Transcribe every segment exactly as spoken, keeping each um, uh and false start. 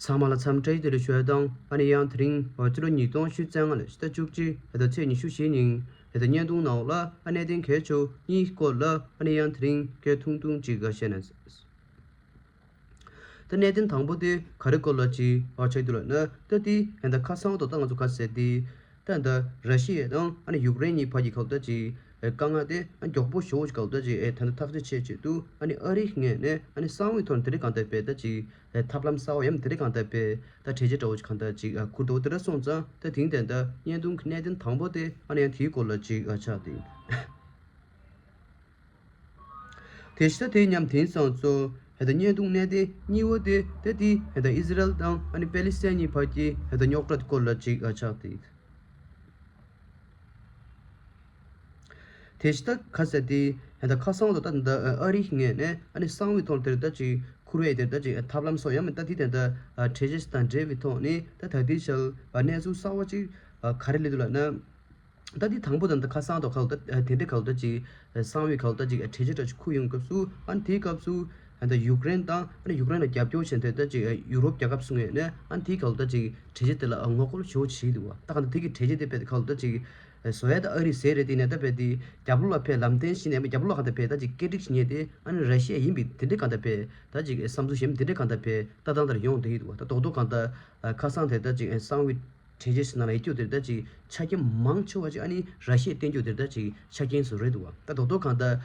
ཚང་མ་ལ་འཚམས་འདྲི་བདེ་ལེགས་ཞུ་ཡ་དང་། ཨ་ནི་ཡང་དེ་རིང་ཕྱི་ལོ་ཉིས་སྟོང་ཉི་ཤུ་རྩ་ལྔ་ལོའི་ཕྱི་ཟླ་བཅུ་གཅིག་ཕྱི་ཟླ་ཚེས་ཉི་ཤུ་བཞི་ཉིན་ཕྱི་ཟླ་བརྙན་ཐུང་ནང་ལ་ཨ་གནད་དོན་གལ་ཆེ་གཉིས་སྐོར་ལ་ཨ་ནི་ཡང་དེ་རིང་སྐད་ཐུང་ཐུང་ཅིག་བཤད་ན། ད་གནད་དོན་དང་པོ་དེ་ག་རེ་སྐོར་ལ་ཅིག་ཨ་ཆགས་འདུག་ལབ་ན། ད་དེ་ད་ཁ་སང་དུ་ད་ང་ཚོ་ག་ཟེར་དེ། ད་ད་ར་ཤི་ཡ་དང་ཨ་ནི་ཡུཀ་རེན་གཉིས་བར་གྱི་ག་ལ་ད་ཅིག་དཀའ་ངལ་དེ་ཨ་མགྱོགས་པོ་ཞེ་པོ་ཅིག་ག་ལ་ད་ཅིག་ཨེ་ད་ད་ཐག་གཅོད་བྱེད་ཆེད་དུ་ཨ་ནི་ཨ་རིའི་ངོས་ནས་ཨ་ནི་གསང་བའི་ཐོག་ནས་དེ་རིང་གང་ལྟར་བས་ད་ཅིག་ཨེ་ཐབས་ལམ་གསར་པ་ཡང་དེ་རིང་གང་ལྟར་བས་ད་གྲོས་ཆོད་འདྲ་བོ་ཅིག་གང་ལྟར་ཅིག་ཨ་ཁུར་འདུག་དེ་འདྲ་སོང་ཙང་ད་དེང་དེ་ད་བརྙན་ཐུང་གི་གནད་དོན་དང་པོ་དེ་ཨ་ནི་ཡང་དེའི་སྐོར་ལ་ཅིག་ཨ་ཆགས་དེ། དེ་ཤི་ད་དེ་མཉམ་དེང་སང་ཚོ་ཧེ་ད་བརྙན་ཐུང་གནད་དེ་གཉིས་པོ་དེ་དེ་དེ་ཧེ་ད་ཨི་ཟི་རལ་དང་ཨ་ནི་པེ་ལི་སི་ཐན་གཉིས་བར་གྱི་ཧེ་ད་རྙོག་དྲ་སྐོར་ལ་ཅིག་ཨ་ཆགས་དེ། དེ་ཤི་ད་ཁ་ཟེར་དེ་ཧེ་ད་ཁ་སང་དུ་ད་ད་ཨ་རིའི་ངོས་ནས་ཨ་ནི་གསང་བའི་ཐོག་དེར་ད་ཅིག་ཁུར་བའི་དེར་ད་ཅིག་ཐབས་ལམ་སོགས་ཡང་མི་ད་དེ་དེ་ད་གྲོས་ཆོད་དང་འབྲེལ་བའི་ཐོག་ནས་ད་ད་དེ་ཤལ་གནས་ཚུལ་གསར་པ་ཅིག་ག་རེ་སླེབས་འདུག་ལབ་ན། ད་འདི་དང་པོ་དང་ད་ཁ་སང་དུ་ག་ལ་ད་དེ་འདྲའི་ག་ལ་ད་ཅིག་གསང་བའི་ག་ལ་ད་ཅིག་གྲོས་ཆོད་འདྲ་ཅིག་ཁུར་ཡོང་སྐབས་སུ་ཨ་ནི་དེའི་སྐབས་སུ་ཨ་ད་ཡུཀ་རེན་དང་ཨ་ནི་ཡུཀ་རེན་ལ་རྒྱབ་སྐྱོར་བྱེད་མཁན་དེ་ད་ཅིག་ཡུ་རོབ་རྒྱལ་ཁབ་གསུམ་ཡོད་ནས་ཨ་ནི་དེའི་ག་ལ་ད་ཅིག་གྲོས་ཆོད་དེ་ལ་ངོ་རྒོལ་ཞེ་པོ་བྱས་འདུག་བ། ད་ག་ད་དེ་གི་གྲོས་ཆོད་དེ་དཔེ་ག་ལ་ད་ཅིག་བཟོ་ཡ་ད་ཨ་རི་ཟེར་རེད། དེ་ནས་ད་དཔེ་དེ་རྒྱབ་ལོགས་ལ་དཔེ་ལམ་སྟོན་ཞིག་ནས་རྒྱབ་ལོགས་ག་ད་དཔེ་ད་ཅིག་སྐད་སྒྲིག་ཞིག་ཉན་དེ་ཨ་ནི་ར་ཤི་ཡ་ཡིན་པའི་དེ་འདྲའི་ག་ད་དཔེ་ད་ཅིག་བསམ་ཚུལ་གཞན་དེ་འདྲའི་ག་ད་དཔེ་ད་ད་ལྟ་ཡོང་བསྡད་ཡོད་འདུག་བ། ད་རྡོག་རྡོག་གང་ལྟར་ཁ་སང་དེ་ལྟར་ཅིག་གསང་བའི་གྲོས་ཆོད་ནང་ལ་ཡོད་རྒྱུ་དེ་ལྟར་ཅིག་ཆ་རྐྱེན་མང་ཆེ་བ་ཅིག་ཨ་ནི་ར་ཤི་ཡས་བཏོན་རྒྱུ་དེ་ལྟར་ཅིག་ཆ་རྐྱེན་སུ་རེད་འདུག་བ། ད་རྡོག་རྡོག་གང་ལྟར་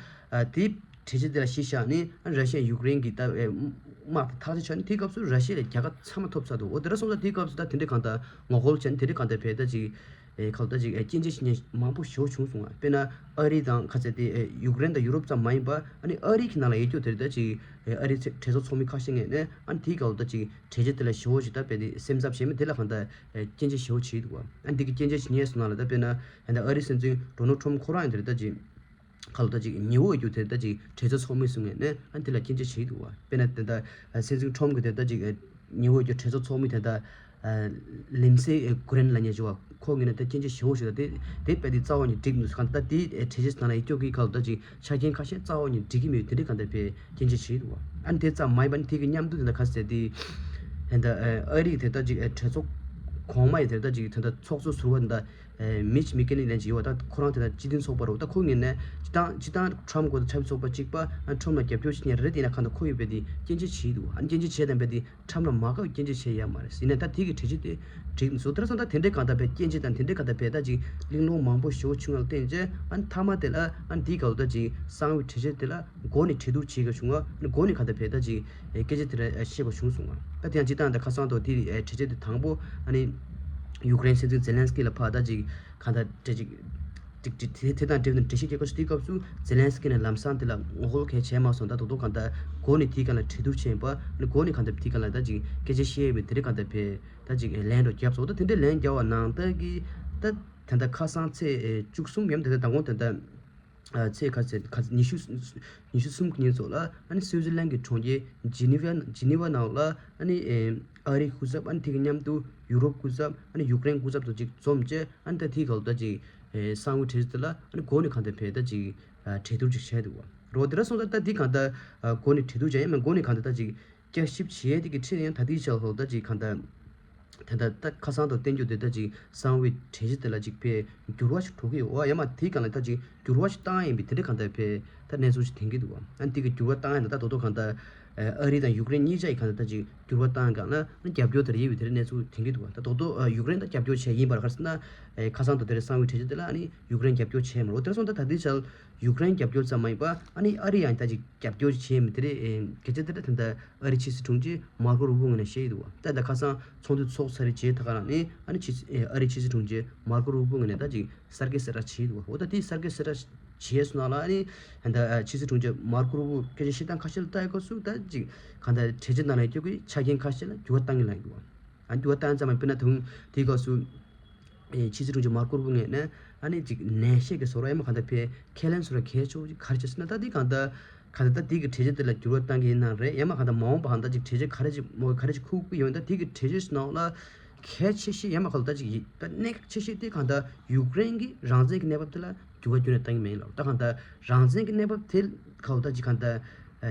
དེ་གྲོས་ཆོད་དེ་ལ་གཞི་བཞག་ནས་ཨ་ནི་ར་ཤི་ཡས་ཡུཀ་རེན་གྱི་ད་དམག་དེ་ཐག་གཅོད་བྱས་ནས་དེའི་སྐབས་སུ་ར་ཤི་ཡ་ལ་རྒྱལ་ཁ་ཚང་མ་ཐོབ་ཚར་འདུག་འོ་དེ་འདྲ་སོང་ཙང་དེའི་སྐབས་སུ་ད་དེ་འདྲའི་གང་ལྟར་ངོ་རྒོལ་བྱས་ནས་དེ་འདྲའི་གང་ལྟར་བས་ད་ཅིག་ཨེ་གང་ལྟར་ཅིག་ཨེ་སྐྱོན་བརྗོད་བྱེད་མཁན་མང་པོ་ཞེ་པོ་བྱུང་སོང་བ། དཔེར་ན་ཨ་རི་དང་ག་ཚད་དེ་ཨེ་ཡུཀ་རེན་དང་ཡུ་རོབ་ཙམ་མ་ཡིན་པ་ཨ་ནི་ཨ་རི་གི་ནང་ལ་ཡོད་རྒྱུ་དེ་ད་ཅིག་ཨེ་ཨ་རི་གྲོས་ཚོགས་ཚོགས་མི་ཁ་ཤས་ངོས་ནས་ཨ་ནི་དེའི་སྐབས་ལ་ད་ཅིག་གྲོས་ཆོད་དེ་ལ་ཞེ་པོ་ཞིག་ད་དཔེ་དེ་སེམས་འཚབ་བྱས་མི་དེ་ལ་གང་ལྟར་ཨེ་སྐྱོན་བརྗོད་ཞེ་པོ་བྱས་འདུག་བ། ཨ་ནི་དེ་གི་སྐྱོན་བརྗོད་བྱེད་མཁན་སོང་ན་ལ་ད་དཔེར་ན་ཨ་ནི་ཨ་རི་སྲིད་འཛིན་ཌོ་ནལ་ཊམ་ཁོ་རང་ཡང་དེ་ད་ཅིག་ག་ལ་ད་ཅིག་ཉེ་བོ་ཡོད་རྒྱུ་དེ་ད་ཅིག་གྲོས་ཚོགས་ཚོགས་མི་ཚོ་ངོས་ནས་ཨ་ནི་དེ་ལ་སྐྱོན་བརྗོད་བྱས་འདུག་བ། དཔེར་ན་དེ་ད་སྲིད་འཛིན་ཊམ་གི་དེ་ད་ཅིག་ཉེ་བོ་ཡོད་རྒྱུ་གྲོས་ཚོགས་ཚོགས་མི་དེ་ད་ལིན་སེ་གྷི་རེམ་ལབ་མཁན་ཅིག་བ། ཁོ་ངོས་ནས་ད་སྐྱོན་བརྗོད་ཞེ་པོ་ཞིག་ད་དེ་དེ་དཔེ་དེ་རྩ་བ་ཉིད་འགྲིག་མི་འདུག་གང་ལྟར་དེ་གྲོས་ཆོད་ནང་ལ་ཡོད་རྒྱུ་གི་ག་ལ་ད་ཅིག་ཆ་རྐྱེན་ཁ་ཤས་རྩ་བ་ཉིད་འགྲིག་གི་མེད་དེ་འདྲའི་གང་ལྟར་དཔེ་སྐྱོན་བརྗོད་བྱས་འདུག་བ། ཨ་ནི་དེ་ཙམ་མ་ཡིན་པ་ནི་དེ་གི་མཉམ་དུ་དེ་ད་ག་ཟེར་དེ་དེ་ད་ཨ་རི་དེ་ད་ཅིག་གྲོས་ཚོགས་གོང་མ་ཡི་དེ་ད་ཅིག་དེ་ད་ཚོགས་གཙོ་ཟུར་པ་དེ་ད། མིཆ་མེ་ཀེ་ནི་ལན་ཅིག་ཡོད་པ། ད་ཁོ་རང་དེ་ད་སྤྱི་མཐུན་ཚོགས་པ་རེད། ད་ཁོ་ངོས་ནས་སྤྱི་བཏང་སྤྱི་བཏང་ཊམ་གོ་ད་ཆབ་སྲིད་ཚོགས་པ་གཅིག་པ་ཨ་ཊམ་ལ་རྒྱབ་སྐྱོར་བྱེད་མཁན་རེད། དེ་ན་གང་ལྟར་ཁོ་ཡོད་པས་དེ་སྐྱོན་བརྗོད་བྱས་འདུག་ཨ་ནི་སྐྱོན་བརྗོད་བྱས་དང་པས་དེ་ཊམ་ལ་མ་དགའ་བའི་སྐྱོན་བརྗོད་བྱས་ཡ་མ་རེད། ཡིན་ན་ད་དེ་གི་གྲོས་ཆོད་དེ་འགྲིག་མི་འདུག་དེ་ར་སོང་ད་དེ་འདྲའི་གང་ལྟར་པས་སྐྱོན་བརྗོད་དང་དེ་འདྲའི་གང་ལྟར་པས་ད་ཅིག་གླེང་སློང་མང་པོ་ཞེ་པོ་བྱུང་བ་ལ་བརྟེན་བྱས་ཨ་ནི་མཐའ་མ་དེ་ལ་ཨ་ནི་དེའི་སྐབས་ལ་ད་ཅིག་གསང་བའི་གྲོས་ཆོད་དེ་ལ་མགོ་ནས་གྲོས་བསྡུར་བྱེད་དགོས་བྱུང་བ། ཨ་ནི་མགོ་ནས་གང་ལྟར་པས་ད་ཅིག་སྐད་ཆ་དེ་འདྲ་བཤད་དགོས་བྱུང་སོང་བ། ད་དེ་ཡང་སྤྱི་བཏང་ད་ཁ་སང་དུ་དེ་གྲོས་ཆོད་དེ་དང་པོ་ཨ་ནི། ཡུཀ་རེན་སྲིད་འཛིན་ཛེ་ལན་སི་ཀི་ལ་ཕར་ད་ཅིག་གང་ལྟར་འགྲེལ་ཅིག་ཅིག་ཅིག་དེ་དེ་དང་འབྲེལ་ནས་འགྲེལ་བཤད་རྒྱག་དགོས་ཤིག་དེའི་སྐབས་སུ་ཛེ་ལན་སི་ཀི་ནས་ལམ་སང་དེ་ལ་ངོ་རྒོལ་གང་བྱས་མ་སོང་། ད་དོ་དོ་གང་ལྟར་འགོ་ནས་དེའི་སྒང་ལ་གྲོས་བསྡུར་བྱས་པ་ནི་འགོ་ནས་གང་ལྟར་དེའི་སྒང་ལ་ད་ཅིག་སྐད་ཆ་བཤད་ཡོད་མེད་དེ་རིགས་གང་ལྟར་བས་ད་ཅིག་ལན་འགྲོ་བརྒྱབ་སོང་། ད་དེ་འདྲའི་ལན་རྒྱབ་པ་ནང་ལྟར་གྱི་ད་ད་ལྟ་ཁ་སང་ཚེས་བཅུ་གསུམ་ཡམ་དེ་ལྟར་མདང་དགོང་དེ་ལྟར། ཚེས་ཁ་ཚེས་ཁ་ཉི་ཤུ་ཉི་ཤུ་གསུམ་གྱི་ཉིན་ཚོ་ལ་ཨ་ནི་སུའུ་ཙི་ལན་གྱི་གྲོང་ཁྱེར་ཇི་ནི་ཝ་ཇི་ནི་ཝ་ནང་ལ་ཨ་ནི་ཨ་རིའི་སྐུ་ཚབ་ཨ་ནི་དེ་གི་མཉམ་དུ་ཡུ་རོབ་སྐུ་ཚབ་ཨ་ནི་ཡུཀ་རེན་སྐུ་ཚབ་དང་ཅིག་འཛོམས་བྱས་ཨ་ནི་ད་དེའི་སྐབས་ལ་ད་ཅིག་གསང་བའི་གྲོས་ཆོད་དེ་ལ་ཨ་ནི་འགོ་ནས་གང་ལྟར་བས་ད་ཅིག་གྲོས་བསྡུར་ཅིག་བྱས་འདུག་བ། རོ་དེ་འདྲ་སོང་ཙང་ད་འདི་གང་ལྟར་འགོ་ནས་གྲོས་བསྡུར་བྱས་ཡིན་མིན་འགོ་ནས་གང་ལྟར་ད་ཅིག་བསྐྱར་ཞིབ་བྱས་དེ་གི་ཁྲིད་ཡང་ད་ལྟའི་ཆར་ལྷོ་ད་ཅིག་གང་ལྟར། ད་ལྟ་ད་ཁ་སང་དུ་བསྟན་རྒྱུ་དེ་ད་ཅིག་གསང་བའི་གྲོས་གཞི་དེ་ལ་ཅིག་ཕའི་འགྱུར་བ་ཞིག་འགྲོ་གི་ཡོད་ཡ་མ་དེའི་སྒང་ལ་ད་ཅིག་འགྱུར་བ་ཞིག་བཏང་ཡིན་པའི་དེ་འདྲ་གང་ལྟར་ཕའི་ད་གནས་ཚུལ་ཞིག་ཐོན་གྱི་འདུག་བ། ཨ་ནི་དེ་གི་འགྱུར་བ་བཏང་ཡ་ན་ད་དོ་དོ་གང་ལྟར་ཨ་རི་དང་ཡུཀ་རེན་གཉིས་ཆ་ཡི་གང་ལྟར་ད་ཅིག་འགྱུར་བ་བཏང་ཡ་གང་ལ་ཨ་ནི་རྒྱབ་སྐྱོར་དེ་རེད་ཡིན་པའི་དེ་འདྲ་གནས་ཚུལ་ཐོན་གྱི་འདུག་བ། ད་དོ་དོ་ཡུཀ་རེན་ད་རྒྱབ་སྐྱོར་བྱས་ཡིན་པར་ག་རེ་ཟེར་ན་ཁ་སང་དུ་དེ་འདྲ་གསང་བའི་གྲོས་གཞི་དེ་ལ་ཨ་ནི་ཡུཀ་རེན་རྒྱབ་སྐྱོར་བྱས་མ་རེད། དེ་སོང་ད་ད་ལྟའི་ཆར་ཡུཀ་རེན་རྒྱབ་སྐྱོར་ཙམ་མ་ཡིན་པ་ཨ་ནི་ཨ་རི་ཡང་ད་ཅིག་རྒྱབ་སྐྱོར་བྱས་མི་དེ་རེད། སྐད་ཆ་དེ་འདྲ་ད་ལྟ་ཨ་རི་ཕྱི་སྲིད་དྲུང་ཆེ་མར་ཀོ་རུ་བོ་ངོས་ནས་བཤད་ཀྱི་འདུག་བ། ད་ད་ཁ་སང་ཚོགས་འདུ་ཚོགས་ཚར་རྗེས་ད་ག་རང་ནས་ཨ་ནི་ཕྱི་སྲིད་ཨ་རི་ཕྱི་སྲིད་དྲུང་ཆེ་མར་ཀོ་རུ་བོ་ངོས་ནས་ད་ཅིག་གསར་འགོད་གསལ་བསྒྲགས་བྱས་འདུག་བ། འོ་ད་དེ་གསར་འགོད་གསལ་བསྒྲགས་བྱས་སོང་ན་ལ་ཨ་ནི་ད་ཕྱི་སྲིད་དྲུང་ཆེ་མར་ཀོ་རུ་བོ་སྐད་ཆ་བཤད་སྟངས་ཁ་ཤས་ལ་ལྟ་ཡི་སྐབས་སུ་ད་ཅིག་གང་ལྟར་གྲོས་ཆོད་ནང་ལ་ཡོད་རྒྱུ་གི་ཆ་རྐྱེན་ཁ་ཤས་ལ་འགྱུར་བ་བཏང་གི་ལ་ཡོད་འདུག་བ། ཨ་འགྱུར་བ་བཏང་ཙམ་མ་ཡིན་པ་ན་དུང་དེའི་སྐབས་སུ། ཨེ་ཕྱི་སྲིད་དྲུང་ཆེ་མར་ཀོ་རུ་བོ་ངོས་ནས་ཨ་ནི་ཅིག་ནན་བཤད་ཀྱི་བཟོ་འདྲ་ཡང་མ་གང་ལྟར་ཕའི་ཁས་ལེན་བཟོ་འདྲ་གལ་ཆེ་བོ་ཅིག་ག་རེ་བྱས་ཟེར་ན། ད་འདི་གང་ལྟར་གང་ལྟར་ད་འདི་གི་གྲོས་གཞི་འདི་ལ་འགྱུར་བ་བཏང་གི་ཡིན་ན་རེད། ཡང་མ་གང་ལྟར་མ་འོངས་པ་གང་ལྟར་ཅིག་གྲོས་གཞི་ག་རེ་ཅིག་མོ་ག་རེ་ཅིག་ཁུག་གི་ཡོད། ད་འདི་གི་གྲོས་གཞི་ནང་ལ་གལ་ཆེ་ཤོས་ཡང་མ་གང་ལྟར་ཅིག་ད་གནད་ཆེ་ཤོས་དེ་གང་ལྟར་ཡུཀ་རེན་གྱི་རང་བཙན་གྱི་གནས་བབ་དེ་ལ་འགྱུར་བ་ཁྱོན་ནས་བཏང་གི་མེད་ལ། ད་གང་ལྟར་རང་བཙན་གྱི་གནས་བབ་དེ་གང་ལྟར་ཅིག་གང་ལྟར་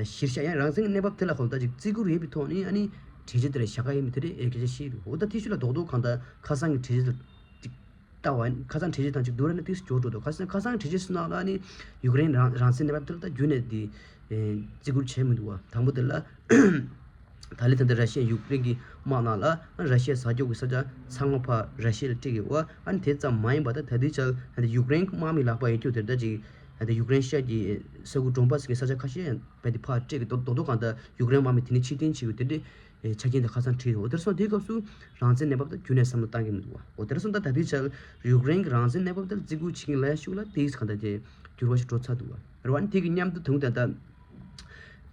གཞིར་བཞག་ཡང་རང་བཙན་གྱི་གནས་བབ་དེ་ལ་གང་ལྟར་ཅིག་བརྩི་བཀུར་ཡོད་པའི་ཐོག་ནས་ཨ་ནི། གྲོས་ཆོད་དེ་ལ་བཞག་ག་ཡོད་མེད་དེ་རེད་སྐད་ཆ་བཤད་འདུག་འོ་ད་དེ་ཤུལ་ལ་རྡོག་རྡོག་གང་ལྟར་ཁ་སང་གི་གྲོས་ཆོད་དེ་ཅིག་ལྟ་བ་ཡིན། ཁ་སང་གྲོས་ཆོད་དང་ཅིག་བསྡུར་ན་ཏིས་འགྱུར་འགྲོ་འདུག་ཁ་སང་ཁ་སང་གྲོས་ཆོད་ཟེར་ན་ལ་ནི་ཡུཀ་རེན་རང་རང་བཙན་གནས་བབ་དེ་ལ་ད་རྒྱུན་ནས་དེ་བརྩི་བཀུར་བྱས་མི་འདུག་བ། དང་པོ་དེ་ལ། ད་ལི་ད་ལྟ་ར་ཤི་ཡ་ཡུཀ་རེན་གྱི་དམག་ནང་ལ་ར་ཤི་ཡ་ཟ་རྒྱུ་གི་ས་ཆ་ཚང་མ་ཕར་ར་ཤི་ཡ་ལ་སྤྲད་ཀྱི་ཡོད་བ། ཨ་ནི་དེ་ཙམ་མ་ཡིན་པ་ད་ད་ལྟའི་ཆར་ད་ཡུཀ་རེན་གྱི་དམག་མི་ལག་པ་ཡོད་རྒྱུ་དེ་ད་ཅིག་ད་ཡུཀ་རེན་ཤར་གྱི་ས་ཁུལ་ཌོན་བྷ་སི་གི་ས་ཆ་ཁ་ཤས་ཡང་རྦད་དེ་ཕར་སྤྲད་ཀྱི་རྡོག་རྡོག་རྡོག་གང་ལྟར་ཡུཀ་རེན་དམག་མི་དེ་ནས་ཕྱིར་འཐེན་བྱེད་དགོས་དེ་འདྲའི་ཆ་རྐྱེན་དེ་ཁ་སང་བྲིས་འདུག་འོ་དེར་སོང་དེའི་སྐབས་སུ་རང་བཙན་གནས་བབ་ད་རྒྱུན་ནས་བསམ་བློ་བཏང་གི་མི་འདུག་བ། འོ་དེར་སོང་ད་ད་ལྟའི་ཆར་ཡུཀ་རེན་གྱི་རང་བཙན་གནས་བབ་དེར་བརྩི་བཀུར་བྱེད་མཁན་ལ་ཤུགས་ལ་དེའི་གང་ལྟར་དེ་འགྱུར་བ་ཞིག་འགྲོ་ཚར་འདུག་བ། རེད་བ། ཨ་ནི་དེ་གི་མཉམ་དུ་དུང་ད་ལྟ་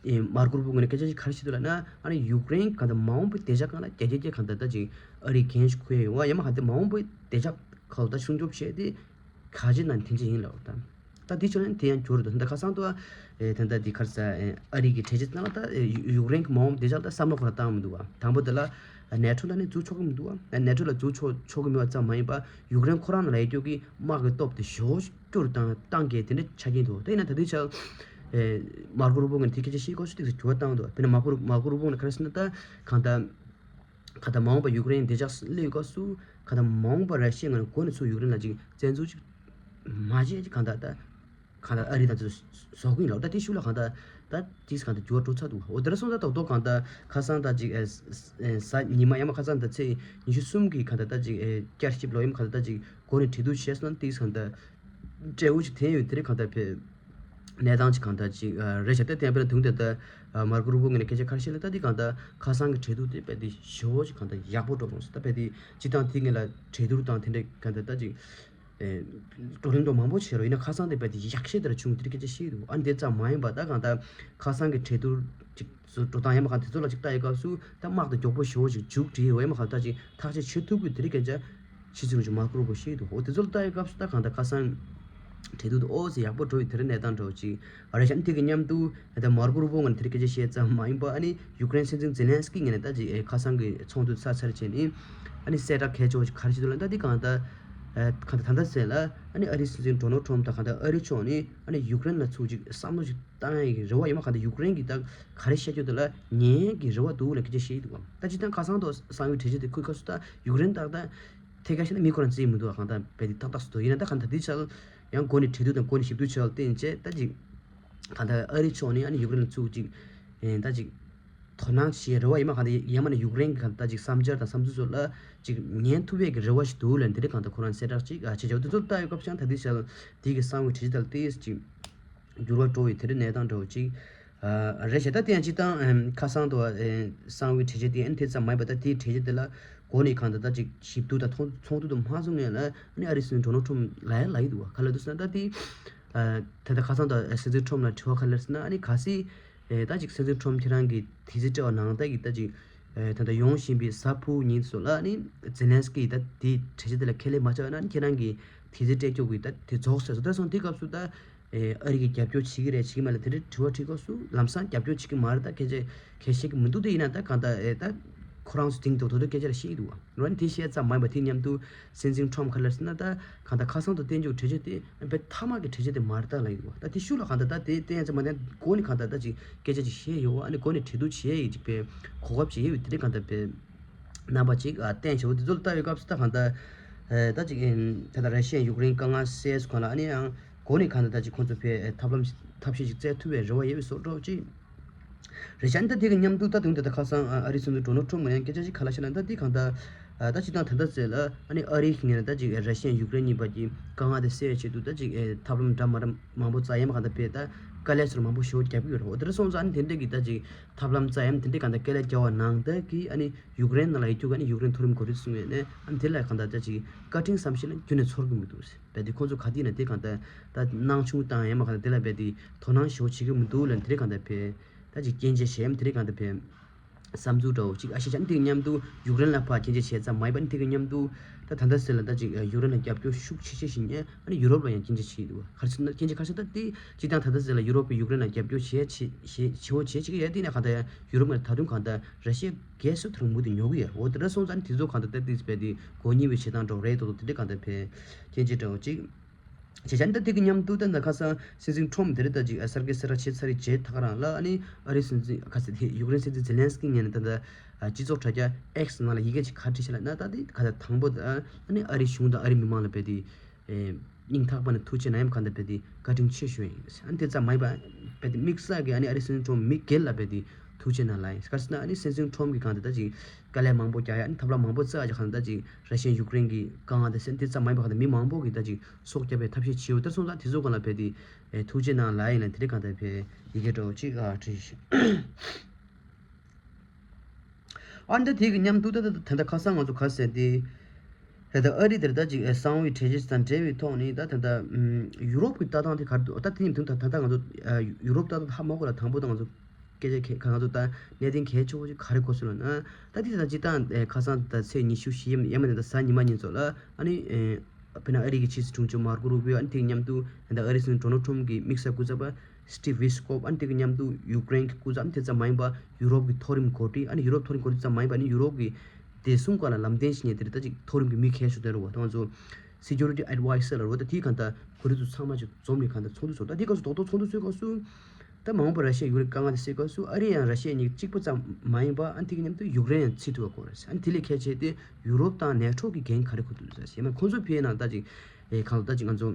ཨེ་མར་ཀོ་རུ་པོ་ངོས་ནས་སྐད་ཆ་ཞིག་ག་རེ་བཤད་འདུག་ལབ་ན། ཨ་ནི་ཡུཀ་རེན་གང་ལྟར་མ་འོངས་པའི་བདེ་འཇགས་སྒང་ལ་རྒྱ་སྐྱེད་ཀྱི་གང་ལྟར་ད་ཅིག་ཨ་རིས་འགན་ཞིག་འཁུར་ཡ་ཡོད་བ། ཡང་མ་གང་ལྟར་མ་འོངས་པའི་བདེ་འཇགས་ཁག་ལ་ད་སྲུང་སྐྱོབ་བྱས་ཏེ་ག་ཅི་ན་འཐེན་ཅི་ཡིན་ལབ་ད། ད་དེ་ཕྱོགས་ནས་དེ་ཡང་འགྱུར་འདུག་ད་ཁ་སང་དུ་ཨེ་ད་ལྟ་དེ་ག་རེ་ཟ་ཨེ་ཨ་རི་གི་གྲོས་ཆོད་ནང་ལ་ད་ཨེ་ཡུ་ཡུཀ་རེན་གྱི་མ་འོངས་བདེ་འཇགས་ལ་ད་བསམ་བློ་ཁོ་རང་བཏང་མི་འདུག་བ། དང་པོ་དེ་ལ་ནེ་ཊོ་ལ་ནི་འཛུལ་ཆོག་གི་མི་འདུག་བ། ནེ་ཊོ་ལ་འཛུལ་ཆོག་ཆོག་གི་མེད་པ་ཙམ་མ་ཡིན་པ་ཡུཀ་རེན་ཁོ་རང་ལ་ཡོད་རྒྱུ་གི་དམག་གི་སྟོབས་དེ་ཞེ་པོ་ཅིག་བསྐྱུར་བཏང་བཏང་གི་དེ་འདྲའི་ཆ་རྐྱེན་འདུག་ད་ཡིན་ན་ད་ལྟའི་ཆར་ཨེ་མར་ཀོ་རུ་པོ་ངོས་ནས་དེ་སྐད་ཆ་བཤད་སྐབས་སུ་ཏོག་ཙམ་འགྱུར་བ་བཏང་འདུག་དཔེར་ན་མར་ཀོ་རུ་མར་ཀོ་རུ་པོ་ངོས་ནས་ག་རེ་ཟེར་ན་ད་གང་ལྟར་གང་ལྟར་མ་འོངས་པ་ཡུཀ་རེན་བདེ་འཇགས་སླེབས་སྐབས་སུ་གང་ལྟར་མ་འོངས་པ་ར་ཤི་ཡའི་ངོས་ནས་མགོ་ནས་ཚུར་ཡུཀ་རེན་ལ་ཅིག་བཙན་འཛུལ་ཅིག་མ་བྱས་ཅིག་གང་ལྟར་ད། གང་ལྟར་ཨ་རི་དང་ཚོ་བཟོ་གི་ཡིན་ལ། ད་དེ་ཤུགས་ལ་གང་ལྟར་ད་དེས་གང་ལྟར་འགྱུར་བ་འགྲོ་ཚར་འདུག་འོ་དེ་འདྲ་སོང་ཙང་ད་རྡོག་རྡོག་གང་ལྟར་ཁ་སང་ད་ཅིག་ཨེ་ཨེ་གཟའ་ཉི་མ་ཡང་མ་ཁ་སང་ད་ཚེས་ཉི་ཤུ་གསུམ་གི་གང་ལྟར་ད་ཅིག་ཨེ་བསྐྱར་ཞིབ་ལོ་ཡང་མ་གང་ལྟར་ད་ཅིག་འགོ་ནས་གྲོས་བསྡུར་བྱས་སོང་ན་དེས་གང་ལྟར་འབྲས་བུ་ཅིག་ཐོན་ཡོད། དེ་རིང་གང་ལྟར་བས་གནས་སྟངས་ཅིག་གང་ལྟར་ཅིག་ཨ་རེད་བྱ། ད་དེ་ཡང་དཔེར་ན་དུང་དེ་ད་ཨ་མར་ཀོ་རུ་པོ་ངོས་ནས་སྐད་ཆ་ག་རེ་བཤད་ལ་ད་དེ་གང་ལྟར་ཁ་སང་གི་གྲོས་བསྡུར་དེ་དཔེ་དེ་ཞེ་པོ་ཅིག་གང་ལྟར་ཡག་པོ་འགྲོ་སོང་ཟེར། ད་དཔེ་དེ་སྤྱི་བཏང་དེ་ངོས་ལ་གྲོས་བསྡུར་དང་དེ་འདྲ་གང་ལྟར་ད་ཅིག་ཨེ་བགྲོ་གླེང་འགྲོ་མང་པོ་བྱས་རོགས་ཡིན་ན་ཁ་སང་དེ་བས་དེ་ཡག་ཤོས་དེ་ལ་བྱུང་དེ་སྐད་ཆ་བཤད་འདུག་ཨ་འདི་ཙམ་མ་ཡིན་པ་ད་གང་ལྟར་ཁ་སང་གི་གྲོས་བསྡུར་ཅིག་བཟོ་འགྲོ་སྟངས་ཡང་མ་གང་དེ་ཚོ་ལ་ཅིག་ལྟ་ཡི་སྐབས་སུ་ད་དམག་དང་མགྱོགས་པོ་ཞེ་པོ་ཅིག་མཇུག་སྒྲིལ་ཡོད་ཡང་མ་གང་ད་ཅིག་ཐག་གཅོད་བྱེད་ཐུབ་དགོས་དེ་རིགས་སྐད་ཆ་ཕྱི་ཚུལ་ཅིག་མར་ཀོ་རུ་པོ་བཤད་འདུག་འོ་དེ་ཚོ་ལ་ལྟ་ཡི་སྐབས་སུ་ད་གང་ལྟར་ཁ་སང་གྲོས་བསྡུར་དེ་ཨོ་ཙི་ཡག་པོ་འགྲོ་ཡི་དེ་རིང་གནས་སྟངས་འདྲ་བོ་ཅིག་ཨ་རེད་བྱ། ཨ་ནི་དེ་གི་མཉམ་དུ་ད་མར་ཀོ་རུ་པོ་ངོས་ནས་དེ་རིགས་སྐད་ཆ་བཤད་ཙམ་མ་ཡིན་པ་ཨ་ནི་ཡུཀ་རེན་སྲིད་འཛིན་ཛེ་ལན་སི་ཀི་ངོས་ནས་ད་ཅིག་ཨེ་ཁ་སང་གི་ཚོགས་འདུ་ཚར་ཚར་བྱས་ནས་ཨ་ནི་གསལ་བསྒྲགས་གལ་ཆེ་བོ་ཞིག་ག་རེ་བྱེད་འདུག་ལབ་ན་ད་དེ་གང་ལྟར་ཨ་གང་ལྟར་ད་ལྟ་ཟེར་ལ་ཨ་ནི་ཨ་རིའི་སྲིད་འཛིན་ཌོ་ནལ་ཊམ་དང་གང་ལྟར་ཨ་རི་ཕྱོགས་ནས་ཨ་ནི་ཡུཀ་རེན་ལ་ཚུར་ཅིག་བསམ་བློ་ཞིག་བཏང་ཡག་གི་རེ་བ་ཡིན་མ་གང་ལྟར་ཡུཀ་རེན་གྱིས་ད་ག་རེ་བཤད་རྒྱུ་དེ་ལ་ཉན་གྱི་རེ་བ་འདུག་ལབ་སྐད་ཆ་བཤད་ཀྱི་འདུག་ད་སྤྱིར་བཏང་ཁ་སང་དུ་གསང་བའི་གྲོས་ཆོད་དེ་ཁུར་སྐབས་སུ་ད་ཡུཀ་རེན་ད་ད་ཐད་ཀར་བཤད་ན་མི་ཁོ་རང་བརྩི་མི་འདུག་གང་ལྟར་བས་དེ་ཏག་ཏག་སུ་འདུག་ཡིན་ན་ད་གང་ལྟར་དེ་ཆ་ཡང་འགོ་ནས་གྲོས་བསྡུར་དང་འགོ་ནས་ཞིབ་བསྡུར་བྱས་ལ་བརྟེན་བྱས་ད་ཅིག་གང་ལྟར་ཨ་རི་ཕྱོགས་ནས་ཨ་ནི་ཡུཀ་རེན་ལ་ཚུར་ཅིག་ཨེ་ད་ཅིག་དོ་སྣང་བྱེད་རེ་བ་ཡིན་མ་གང་ལྟར་ཡང་མིན་ན་ཡུཀ་རེན་གྱི་གང་ལྟར་ཅིག་བསམ་འཆར་དང་བསམ་ཚུལ་སོགས་ལ་ཅིག་ཉན་ཐུབ་ཡས་ཀྱི་རེ་བ་ཞིག་འདུག་ལབ་འདི་རིགས་གང་ལྟར་ཁོ་རང་གསལ་བསྒྲགས་ཅིག་ཨ་བྱེད་ཆོག་དེ་ཚོ་ལ་ལྟ་ཡོད་སྐབས་ཤང་ད་ལྟའི་ཆར་དེ་གི་གསང་བའི་གྲོས་ཆོད་དང་ཏོག་ཙམ་ཅིག་འགྱུར་བ་འགྲོ་བའི་དེ་རིང་གནས་སྟངས་འདྲ་བོ་ཅིག་ཨ་རེད་བྱས། ད་དེ་ཡང་སྤྱིར་བཏང་ཨེམ་ཁ་སང་དུ་ཨེ་གསང་བའི་གྲོས་ཆོད་དེ་ཨ་ནི་དེ་ཙམ་མ་ཡིན་པ་ད་དེའི་གྲོས་ཆོད་དེ་ལ་འགོ་ནས་གང་ལྟར་ད་ཅིག་ཞིབ་བསྡུར་དང་ཚོགས་ཚོགས་འདུ་དུ་མ་བཟུང་ངེས་ལ་ཨ་ནི་ཨ་རིའི་སྲིད་འཛིན་ཌོ་ནལ་ཊམ་ལབ་ཡ་ལབ་ཡི་འདུག་བ། ག་ལབ་འདུག་ཟེར་ན་ད་དེ་ཨ་ད་ལྟ་ཁ་སང་དུ་སྲིད་འཛིན་ཊམ་ལ་དྲི་བ་ག་ལབ་ཟེར་ན་ཨ་ནི་གལ་སྲིད་ཨེ་ད་ཅིག་སྲིད་འཛིན་ཊམ་ཁྱེད་རང་གིས་དེ་ཚེ་སྤྲད་པ་ནང་ལྟར་གྱི་ད་ཅིག་ཨེ་ད་ལྟ་ཡོང་བཞིན་པའི་གཟའ་ཕུར་བུ་ཉིན་སོགས་ལ་ཨ་ནི་ཛེ་ལན་སི་ཀི་ད་དེའི་གྲོས་ཆོད་དེ་ལ་ཁས་ལེན་མ་བྱས་ན་ཨ་ནི་ཁྱེད་རང་གིས་དེ་ཚེ་སྤྲད་རྒྱུ་གི་ད་དེ་རྫོགས་ཟེར་སོང་། ད་སོང་དེ་སྐབས་སུ་ད་ཨེ་ཨ་རི་གིས་རྒྱབ་སྐྱོར་བྱེད་ཀྱི་རེད་བྱེད་ཀྱི་མ་རེད་དེ་འདྲའི་དྲི་བ་དྲིས་སྐབས་སུ་ལམ་སང་རྒྱབ་སྐྱོར་བྱེད་ཀྱི་མ་རེད། ད་སྐད་ཆ་གལ་བཤད་ཀྱི་མི་འདུག་དེ་ཡིན་ན་ད་གང་ལྟར་ཨེ་ད་ཁོ་རང་ཚོ་དེང་དུ་དོ་དོ་སྐད་ཆ་ལ་བཤད་ཀྱི་འདུག་བ། རོན་དེ་བཤད་ཙམ་མ་ཡིན་པ་དེ་མཉམ་དུ་སྲིད་འཛིན་ཊམ་ག་ལབ་ཟེར་ན་ད་གང་ལྟར་ཁ་སང་དུ་བསྟན་རྒྱུ་གྲོས་ཆོད་དེ་བས་མཐའ་མ་གི་གྲོས་ཆོད་དེ་མ་རེད་ད་ལབ་ཡོད་པ། ད་དེ་ཤུགས་ལ་གང་ལྟར་ད་དེ་བསྟན་ཡ་ཙམ་མ་བསྟན་འགོ་ནས་གང་ལྟར་ད་ཅིག་སྐད་ཆ་ཅིག་བཤད་ཡོད་པ། ཨ་ནི་འགོ་ནས་གྲོས་བསྡུར་བྱེད་ཡ་ཡི་ཅིག་བས་གོ་སྐབས་ཅིག་ཡོད་པའི་དེ་རིགས་གང་ལྟར་བས་རྣམ་པ་ཅིག་ཨ་བསྟན་བྱས་འོ་དེ་ཚོ་ལ་ལྟ་བའི་སྐབས་སུ་ད་གང་ལྟར་ཨེ་ད་ཅིག་ཨེ་ད་ལྟ་ར་ཤི་ཡ་ཡུཀ་རེན་དཀའ་ངལ་སེལ་སོང་གང་ལ་ཨ་ནི་ཡང་། གོ་ནས་གང་ལྟར་ད་ཅིག་ཁོང་ཚོ་ཕའི་ཐབས་ལམ་ཐབས་ཤེས་ཤིག་བཙལ་ཐུབ་པའི་རེ་བ་ཡོད་པའི་བཟོ་འདྲ་ཅིག་རེད་ཤག་ཨ་ནི་ད་དེ་གི་མཉམ་དུ་ད་དུང་དེ་ད་ཁ་སང་ཨ་རིའི་སྲིད་འཛིན་ཌོ་ནལ་ཊམ་ངོས་ནས་སྐད་ཆ་ཞིག་ག་ལ་བཤད་ན་ད་དེ་གང་ལྟར་ད་སྤྱིར་བཏང་ད་ལྟ་ཟེར་ལ་ཨ་ནི་ཨ་རིའི་ངོས་ནས་ད་ཅིག་ར་ཤི་ཡ་ཡུཀ་རེན་གཉིས་བར་གྱི་དཀའ་ངལ་དེ་སེལ་བའི་ཆེད་དུ་ད་ཅིག་ཐབས་ལམ་འདྲ་མ་འདྲ་མང་པོ་བཙལ་ཡ་མ་གང་ལྟར་ཕའི་ད་དཀའ་ལས་ཚོར་མང་པོ་ཞེ་པོ་བརྒྱབ་ཀྱི་ཡོད་རེད། འོ་དེ་འདྲ་སོང་ཙང་ཨ་ནི་དེ་འདྲ་གི་ད་ཅིག་ཐབས་ལམ་བཙལ་ཡ་དེ་འདྲ་གང་ལྟར་དཀའ་ལས་བརྒྱབ་པ་ནང་ལྟར་གི་ཨ་ནི་ཡུཀ་རེན་ནང་ལ་ཡོད་རྒྱུ་ག་ནི་ཡུཀ་རེན་མཐོ་རིམ་འགོ་ཁྲིད་ཚོ་ངོས་ནས་ཨ་ནི་དེ་ལ་གང་ལྟར་ད་ཅིག་བཀའ་དྲིན་བསམ་ཤེས་ལ་རྒྱུན་ནས་ཚོར་གི་མི་འདུག་ཟེར། བས་དེ་ཁོང་ཚོ་ག་དུས་ན་དེ་གང་ལྟར་ད་སྣང་ཆུང་བཏང་ཡས་མ་གང་ལྟར་དེ་ལ་བས་དེ་དོ་སྣང་ཞེ་པོ་བྱེད་ཀྱི་མི་འདུག་ལབ་དེ་རིགས་གང་ལྟར་བས་ད་ཅིག་སྐྱོན་ཆ་བྱས་ཡས་དེ་རིགས་གང་ལྟར་བས་བསམ་ཚུལ་འདྲ་བོ་ཅིག་ཨ་ཤེས་བྱ་ནི་དེ་གི་མཉམ་དུ་ཡུཀ་རེན་ལ་ཕར་སྐྱོན་ཆ་བྱས་ཙམ་མ་ཡིན་པ་ནི་དེ་གི་མཉམ་དུ་ད་ད་ལྟ་ཟེར་ལ་ད་ཅིག་ཡུཀ་རེན་ལ་རྒྱབ་སྐྱོར་ཤུགས་ཆེ་ཆེ་ཞིག་ཉན་ཨ་ནི་ཡུ་རོབ་ལ་ཡང་སྐྱོན་ཆ་བྱེད་ཀྱི་འདུག་ག་རེ་ཟེར་ན་སྐྱོན་ཆ་ག་རེ་ཟེར་ད་དེ་སྤྱིར་བཏང་ད་ལྟ་ཟེར་ལ་ཡུ་རོབ་ཀྱི་ཡུཀ་རེན་ལ་རྒྱབ་སྐྱོར་བྱས་བྱས་བྱས་བྱས་བྱས་བྱེད་ཀྱི་ཡོད་དེ་ནས་གང་ལྟར་ཡང་ཡུ་རོབ་ནས་ད་དུང་གང་ལྟར་ར་ཤི་ཡ་རྒྱས་སུ་དེ་རིང་མུ་མཐུད་ཉོ་གི་ཡོད་རེད། འོ་དེ་འདྲ་སོང་ཙང་ནི་དེ་ཚོ་གང་ལྟར་ཏོག་ཙམ་བས་དེ་གོ་སྙིང་བའི་བྱེད་སྟངས་འདྲ་བོ་རེད་འདུག་དེ་འདྲ་གང་ལྟར་བས་སྐྱོན་ཆ་འདྲ་བོ་ཅིག་ བྱས་ཙང་ད་དེ་གི་མཉམ་དུ་ད་ད་ཁ་སང་སྲིད་འཛིན་ཁྲོམ་དེ་རེད། ད་ཅིག་ཨ་གསར་སྐད་གསར་བསྒྲགས་བྱས་ཚར་རེད། བྱས་ད་ག་རང་ལ་ཨ་ནི་ཨ་རིའི་སྲིད་འཛིན་ཁ་ས་དེ་ཡུཀ་རེན་སྲིད་འཛིན་ཛེ་ལན་སི་ཀི་ངོས་ནས་ད་ད་ཨ་སྤྱི་ཚོགས་དྲ་རྒྱ་X་ནང་ལ་ཡི་གེ་ཅིག་ག་རེ་བྲིས་ཤག་ལབ་ན། ད་དེ་ཁ་ས་དང་པོ་ད་ཨ་ནི་ཨ་རིའི་གཞུང་དང་ཨ་རིའི་མི་མང་ལ་རྦད་དེ་ཨེ་སྙིང་ཐག་པ་ནས་ཐུགས་རྗེ་གནང་ཡམ་གང་ལྟར་རྦད་དེ་བཀའ་དྲིན་ཆེ་ཞུ་ཡིན། ཨ་ནི་དེ་ཙམ་མ་ཡིན་པ་རྦད་དེ་དམིགས་བསལ་གྱི་ཨ་ནི་ཨ་རིའི་སྲིད་འཛིན་ཁྲོམ་མི་སྒེར་ལ་རྦད་དེ་ཐུགས་རྗེ་གནང་ལབ་ཡིན། ག་རེ་ཟེར་ན་ཨ་ནི་སྲིད་འཛིན་ཁྲོམ་གྱི་གང་ལྟར་ད་ཅིག་དཀའ་ལས་མང་པོ་རྒྱག་ཡ། ཨ་ནི་ཐབས་ལམ་མང་པོ་བཙལ་ཡ་གང་ལྟར་ད་ཅིག་ར་ཤི་ཡ་ཡུཀ་རེན་གྱི་དཀའ་ངལ་དེ་སེལ། དེ་ཙམ་མ་ཡིན་པ་གང་ལྟར་མི་མང་པོ་གི་ད་ཅིག་སྲོག་སྐྱོབ་པའི་ཐབས་ཤེས་བྱེད་འོ་དེར་སོང་ཙང་དེ་ཚོ་གང་ལ་རྦད་དེ་ཨེ་ཐུགས་རྗེ་གནང་ལབ་ཡིན་ལ། དེ་རིང་གང་ལྟར་རྦད་ཡི་གེ་འདྲ་བོ་ཅིག་ཨ་བྲིས་ཤག་ཨ་ནི་ད་དེ་གི་མཉམ་དུ་ད་ད་ད་ད་ཁ་སང་ང་ཚོ་ག་ཟེར་དེ། ད་ལྟ་ཨ་རི་དེར་ད་ཅིག་ཨེ་གསང་བའི་གྲོས་གཞི་དང་འབྲེལ་བའི་ཐོག་ནས་ད་ད་ད་ཨམ་ཡུ་རོབ་ཀྱི་ལྟ་སྟངས་དེ་ག་རེ་འདུག་ད་དེ་ཡིན་དུས་ད་ད་ད་ང་ཚོ་ཨ་ཡུ་རོབ་ལྟ་སྟངས་ཧ་མ་གོ་ལ། དང་པོ་ད་ང་ཚོ་སྐད་ཆ་གལ་ང་ཚོ་ད་གནད་དོན་གལ་ཆེ་བོ་ཅིག་ག་རེ་གོ་སོང་ལབ་ན། ད་དེ་ད་སྤྱིར་བཏང་ཨེ་ཁ་སང་ད་ཚེས་ཉི་ཤུ་བཞི་ཡིན་ཡ་མ་ནས་ད་གཟའ་ཉི་མ་ཉིན་ཚོ་ལ་ཨ་ནི་ཨེ་དཔེར་ན་ཨ་རི་གི་ཕྱི་སྲིད་དྲུང་ཆེ་མར་ཀོ་རུ་བྷིའོ། ཨ་ནི་དེ་གི་མཉམ་དུ་ད་ཨ་རིའི་སྲིད་འཛིན་ཌོ་ནལ་ཊམ་གྱི་དམིགས་བསལ་སྐུ་ཚབ་པ་སི་ཊིབ་ཝི་སི་ཀོབ། ཨ་ནི་དེ་གི་མཉམ་དུ་ཡུཀ་རེན་གྱི་སྐུ་ཚབ། ཨ་ནི་དེ་ཙམ་མ་ཡིན་པ་ཡུ་རོབ་ཀྱི་མཐོ་རིམ་འགོ་ཁྲིད། ཨ་ནི་ཡུ་རོབ་མཐོ་རིམ་འགོ་ཁྲིད་ཙམ་མ་ཡིན་པ་ཨ་ནི་ཡུ་རོབ་ཀྱི་བདེ་སྲུང་སྒང་ལ་ལམ་སྟོན་བྱེད་མཁན་དེ་རེད། ད་ཅིག་མཐོ་རིམ་གྱི་མི་གལ་ཤོས་དེ་རེད་བ། ད་ང་ཚོ་སི་ཀུ་རི་ཊི་ཨེཌ་ཝའི་ཟར་ལབ་རེད་བ། ད་དེའི་གང་ལྟར་འགོ་ཁྲིད་ཚོ་ཚང་མ་ཅིག་འཛོམས་ནས་གང་ལྟར་ཚོགས་འདུ་ཚོགས། ད་དེའི་སྐབས་སུ་རྡོག་རྡོག་ཚོགས་འདུ་ཚོགས་སྐབས་སུ། ད་མ་འོངས་པར་ར་ཤི་ཡ་ཡུཀ་རེན་དཀའ་ངལ་དེ་སེལ་སྐབས་སུ་ཨ་རི་ཡང་ར་ཤི་ཡ་གཉིས་གཅིག་པ་ཙམ་མ་ཡིན་པ་ཨ་ནི་དེ་གི་མཉམ་དུ་ཡུཀ་རེན་ཡང་ཚུད་ཐུབ་པ་དགོས་རེད་ཟེར། ཨ་ནི་དེ་ལས་གལ་ཆེ་དེ་ཡུ་རོབ་དང་ནེ་ཊོ་གི་འགན་ག་རེ་འཁུར་ཐུབ་འདུག་ཟེར། ཡང་ན་ཁོང་ཚོ་ཕེབས་ན་ད་ཅིག་ཨེ་གང་ལ་ད་ཅིག་ང་ཚོ་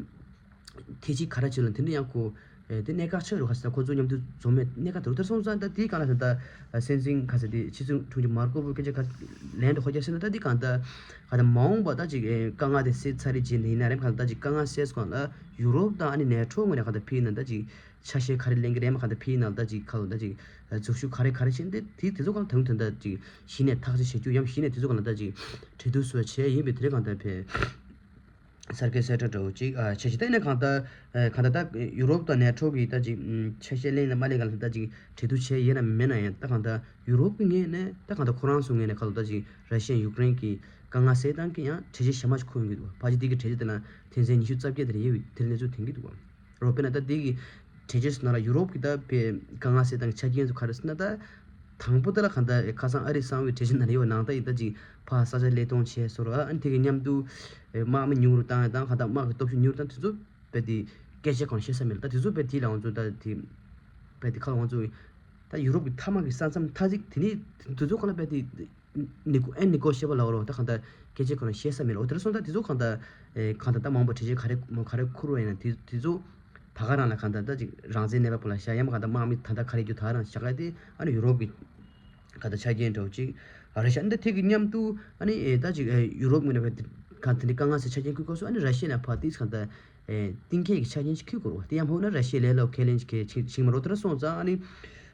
ཐེ་ཅིག་ག་རེ་བྱེད་ལ་དེ་འདྲ་ཡང་ཁོ་ཨེ་དེ་གནད་འགག་ཆགས་རུ་ཁ་ཟེར། ཁོང་ཚོ་མཉམ་དུ་འཛོམས་མེད་གནད་འགག་དེ་རུ་དེར་སོང་ཙང་ད་དེའི་སྒང་ལ་ད་ད་སྲིད་འཛིན་ཁ་ཟེར་དེ་ཕྱི་སྲིད་དྲུང་ཆེ་མར་ཀོ་རུ་བྷིའོ་སྐད་ཆ་ཁ་ལན་འདྲ་ཁོ་རྒྱག་ཟེར་ན། ད་དེ་གང་ད་ག་ད་མ་འོངས་པ་ད་ཅིག་ཨེ་དཀའ་ངལ་དེ་སེལ་ཚར་རེད་བྱས་ནས་ཡིན་ན་རེད། གང་ད་ཅིག་དཀའ་ངལ་སེལ་སྒང་ལ་ཡུ་རོབ་དང་ཨ་ནི་ནེ་ཊོ་ངོས་ནས་གང་ད་ཕེབས་ན་ད་ཅིག་ཆ་ཤས་ག་རེ་ལེན་གི་རེད། མ་གང་ལྟར་ཕི་ནང་ལ་ད་ཅིག་ཁ་ལོ་ད་ཅིག་འཛུགས་ཞུགས་ག་རེ་ག་རེ་བྱེད་འདི་དེ་དེ་ཚོ་གང་ལ་ད་དུང་ད་ཅིག་གཞི་ནས་ཐག་གཅོད་བྱེད་རྒྱུ་ཡང་གཞི་ནས་དེ་ཚོ་གང་ལ་ད་ཅིག་གྲོས་བསྡུར་སོགས་བྱས་ཡིན་པའི་དེ་རིང་གང་ལྟར་ཕེ་གསར་འགོད་གསལ་བསྒྲགས་འདྲ་བོ་ཅིག་བྱས་ཅིག་ད་ཡིན་ན་གང་ལྟར་གང་ལྟར་ད་ཡུ་རོབ་དང་ནེ་ཊོ་གི་ད་ཅིག་ཆ་ཤས་ལེན་ན་མ་ལེན་གང་ལ་ད་ཅིག་གྲོས་བསྡུར་བྱས་ཡིན་ན་མེད་ན་ཡང་ད་གང་ལྟར་ཡུ་རོབ་ཀྱི་ངོས་ནས་ད་གང་ལྟར་ཁོ་རང་ཚོ་ངོས་ནས་ཁ་ལོ་ད་ཅིག་ར་ཤི་ཡ་ཡུཀ་རེན་གྱི་དཀའ་ངལ་སེལ་སྟངས་ཀྱི་ཡང་གྲོས་ཆོད་གཞན་མ་ཞིག་འཁོད་ཡོང་གི་འདུག་ཕལ་ཆེར་དེ་གི་གྲོས་ཆོད་དེ་ན་དོན་ཚན་ཉི་ཤུ་རྩ་བརྒྱད་དེ་ལ་ཡོད་པའི་དེར་གནས་ཚུལ་ཐོན་གྱི་འདུག་རོ་དཔེར་ན་ད་འདི་གི་གྲོས་ཆོད་ནང་ལ་ཡུ་རོབ་ཀྱི་ད་པའི་དཀའ་ངལ་སེལ་སྟངས་ཀྱི་ཆ་རྐྱེན་ཚོ་ག་རེ་ཟེར་ན། ད་དང་པོ་དེ་ལ་གང་ལྟར་ཁ་སང་ཨ་རི་གསང་བའི་གྲོས་ཆོད་ནང་ལ་ཡོད་ནང་ད་ཡིན་ད་ཅིག་ཕར་ས་ཆ་ལེན་གཏོང་བྱས་སོ་ར། ཨ་ནི་དེ་གི་མཉམ་དུ་དམག་མི་ཉུང་རུ་བཏང་དང་གང་ལྟར་དམག་གི་སྟོབས་ཤུགས་ཉུང་རུ་བཏང་དེ་ཚོ་པའི་དེ་སྐད་ཆ་གང་བཤད་ས་མེད་ལ། ད་དེ་ཚོ་པའི་དེ་ལ་ང་ཚོ་ད་དེ་པའི་དེ་ཁ་ལ་ང་ཚོ་ད་ཡུ་རོབ་ཀྱི་མཐའ་དམག་གི་ས་མཚམས་མཐའ་གཅིག་དེ་ནི་དེ་ཚོ་གང་ལ་པའི་དེ་ནི་ཨན་ནི་ཀོ་ཤེ་བ་ལའོ་རོ། ད་གང་ལྟར་སྐད་ཆ་ཁོ་རང་བཤད་ས་མེད་ལ། འོ་དེར་སོང་ད་དེ་ཚོ་གང་ལྟར་ཨེ་གང་ལྟར་ད་མང་པོ་གྲོས་ཆོད་ག་རེ་མོ་ག་རེ་འཁུར་བ་ཡིན་ན་དེ་དེ་ཚོ་ད་ག་རང་ལ་གང་ལྟར་ད་ཅིག་རང་བཙན་གནས་པ་པོ་ལ་བཞག་ཡ་མ་གང་ལྟར་དམག་མི་ད་ལྟ་ག་རེ་རྒྱུ་ད་ག་རང་བཞག་ཡ་དེ་ཨ་ནི་ཡུ་རོབ་ཀྱི་གང་ལྟར་ཆ་རྐྱེན་འདྲ་བོ་ཅིག་ཨ་རེ་ཤ། འདི་ཐད་ཀྱི་མཉམ་དུ་ཨ་ནི་ཨེ་ད་ཅིག་ཨེ་ཡུ་རོབ་ངོས་ནས་བས་གང་དེ་འདྲ་དཀའ་ངལ་སེལ་ཆ་རྐྱེན་ཁུལ་སྐབས་སུ་ཨ་ནི་ར་ཤི་ཡ་ལ་ཕར་དེ་གང་ལྟར་ཨེ་གཏིང་སྐྱེས་ཀྱི་ཆ་རྐྱེན་ཅིག་ཁུལ་དགོས་རེད་བ། དེ་ཡང་མ་འོངས་ན་ར་ཤི་ཡ་ལས་སླ་པོ་ཁས་ལེན་ཅིག་གལ་ཆེ་ཆེ་མ་རེད། དེ་འདྲ་སོང་ཙང་ཨ་ནི་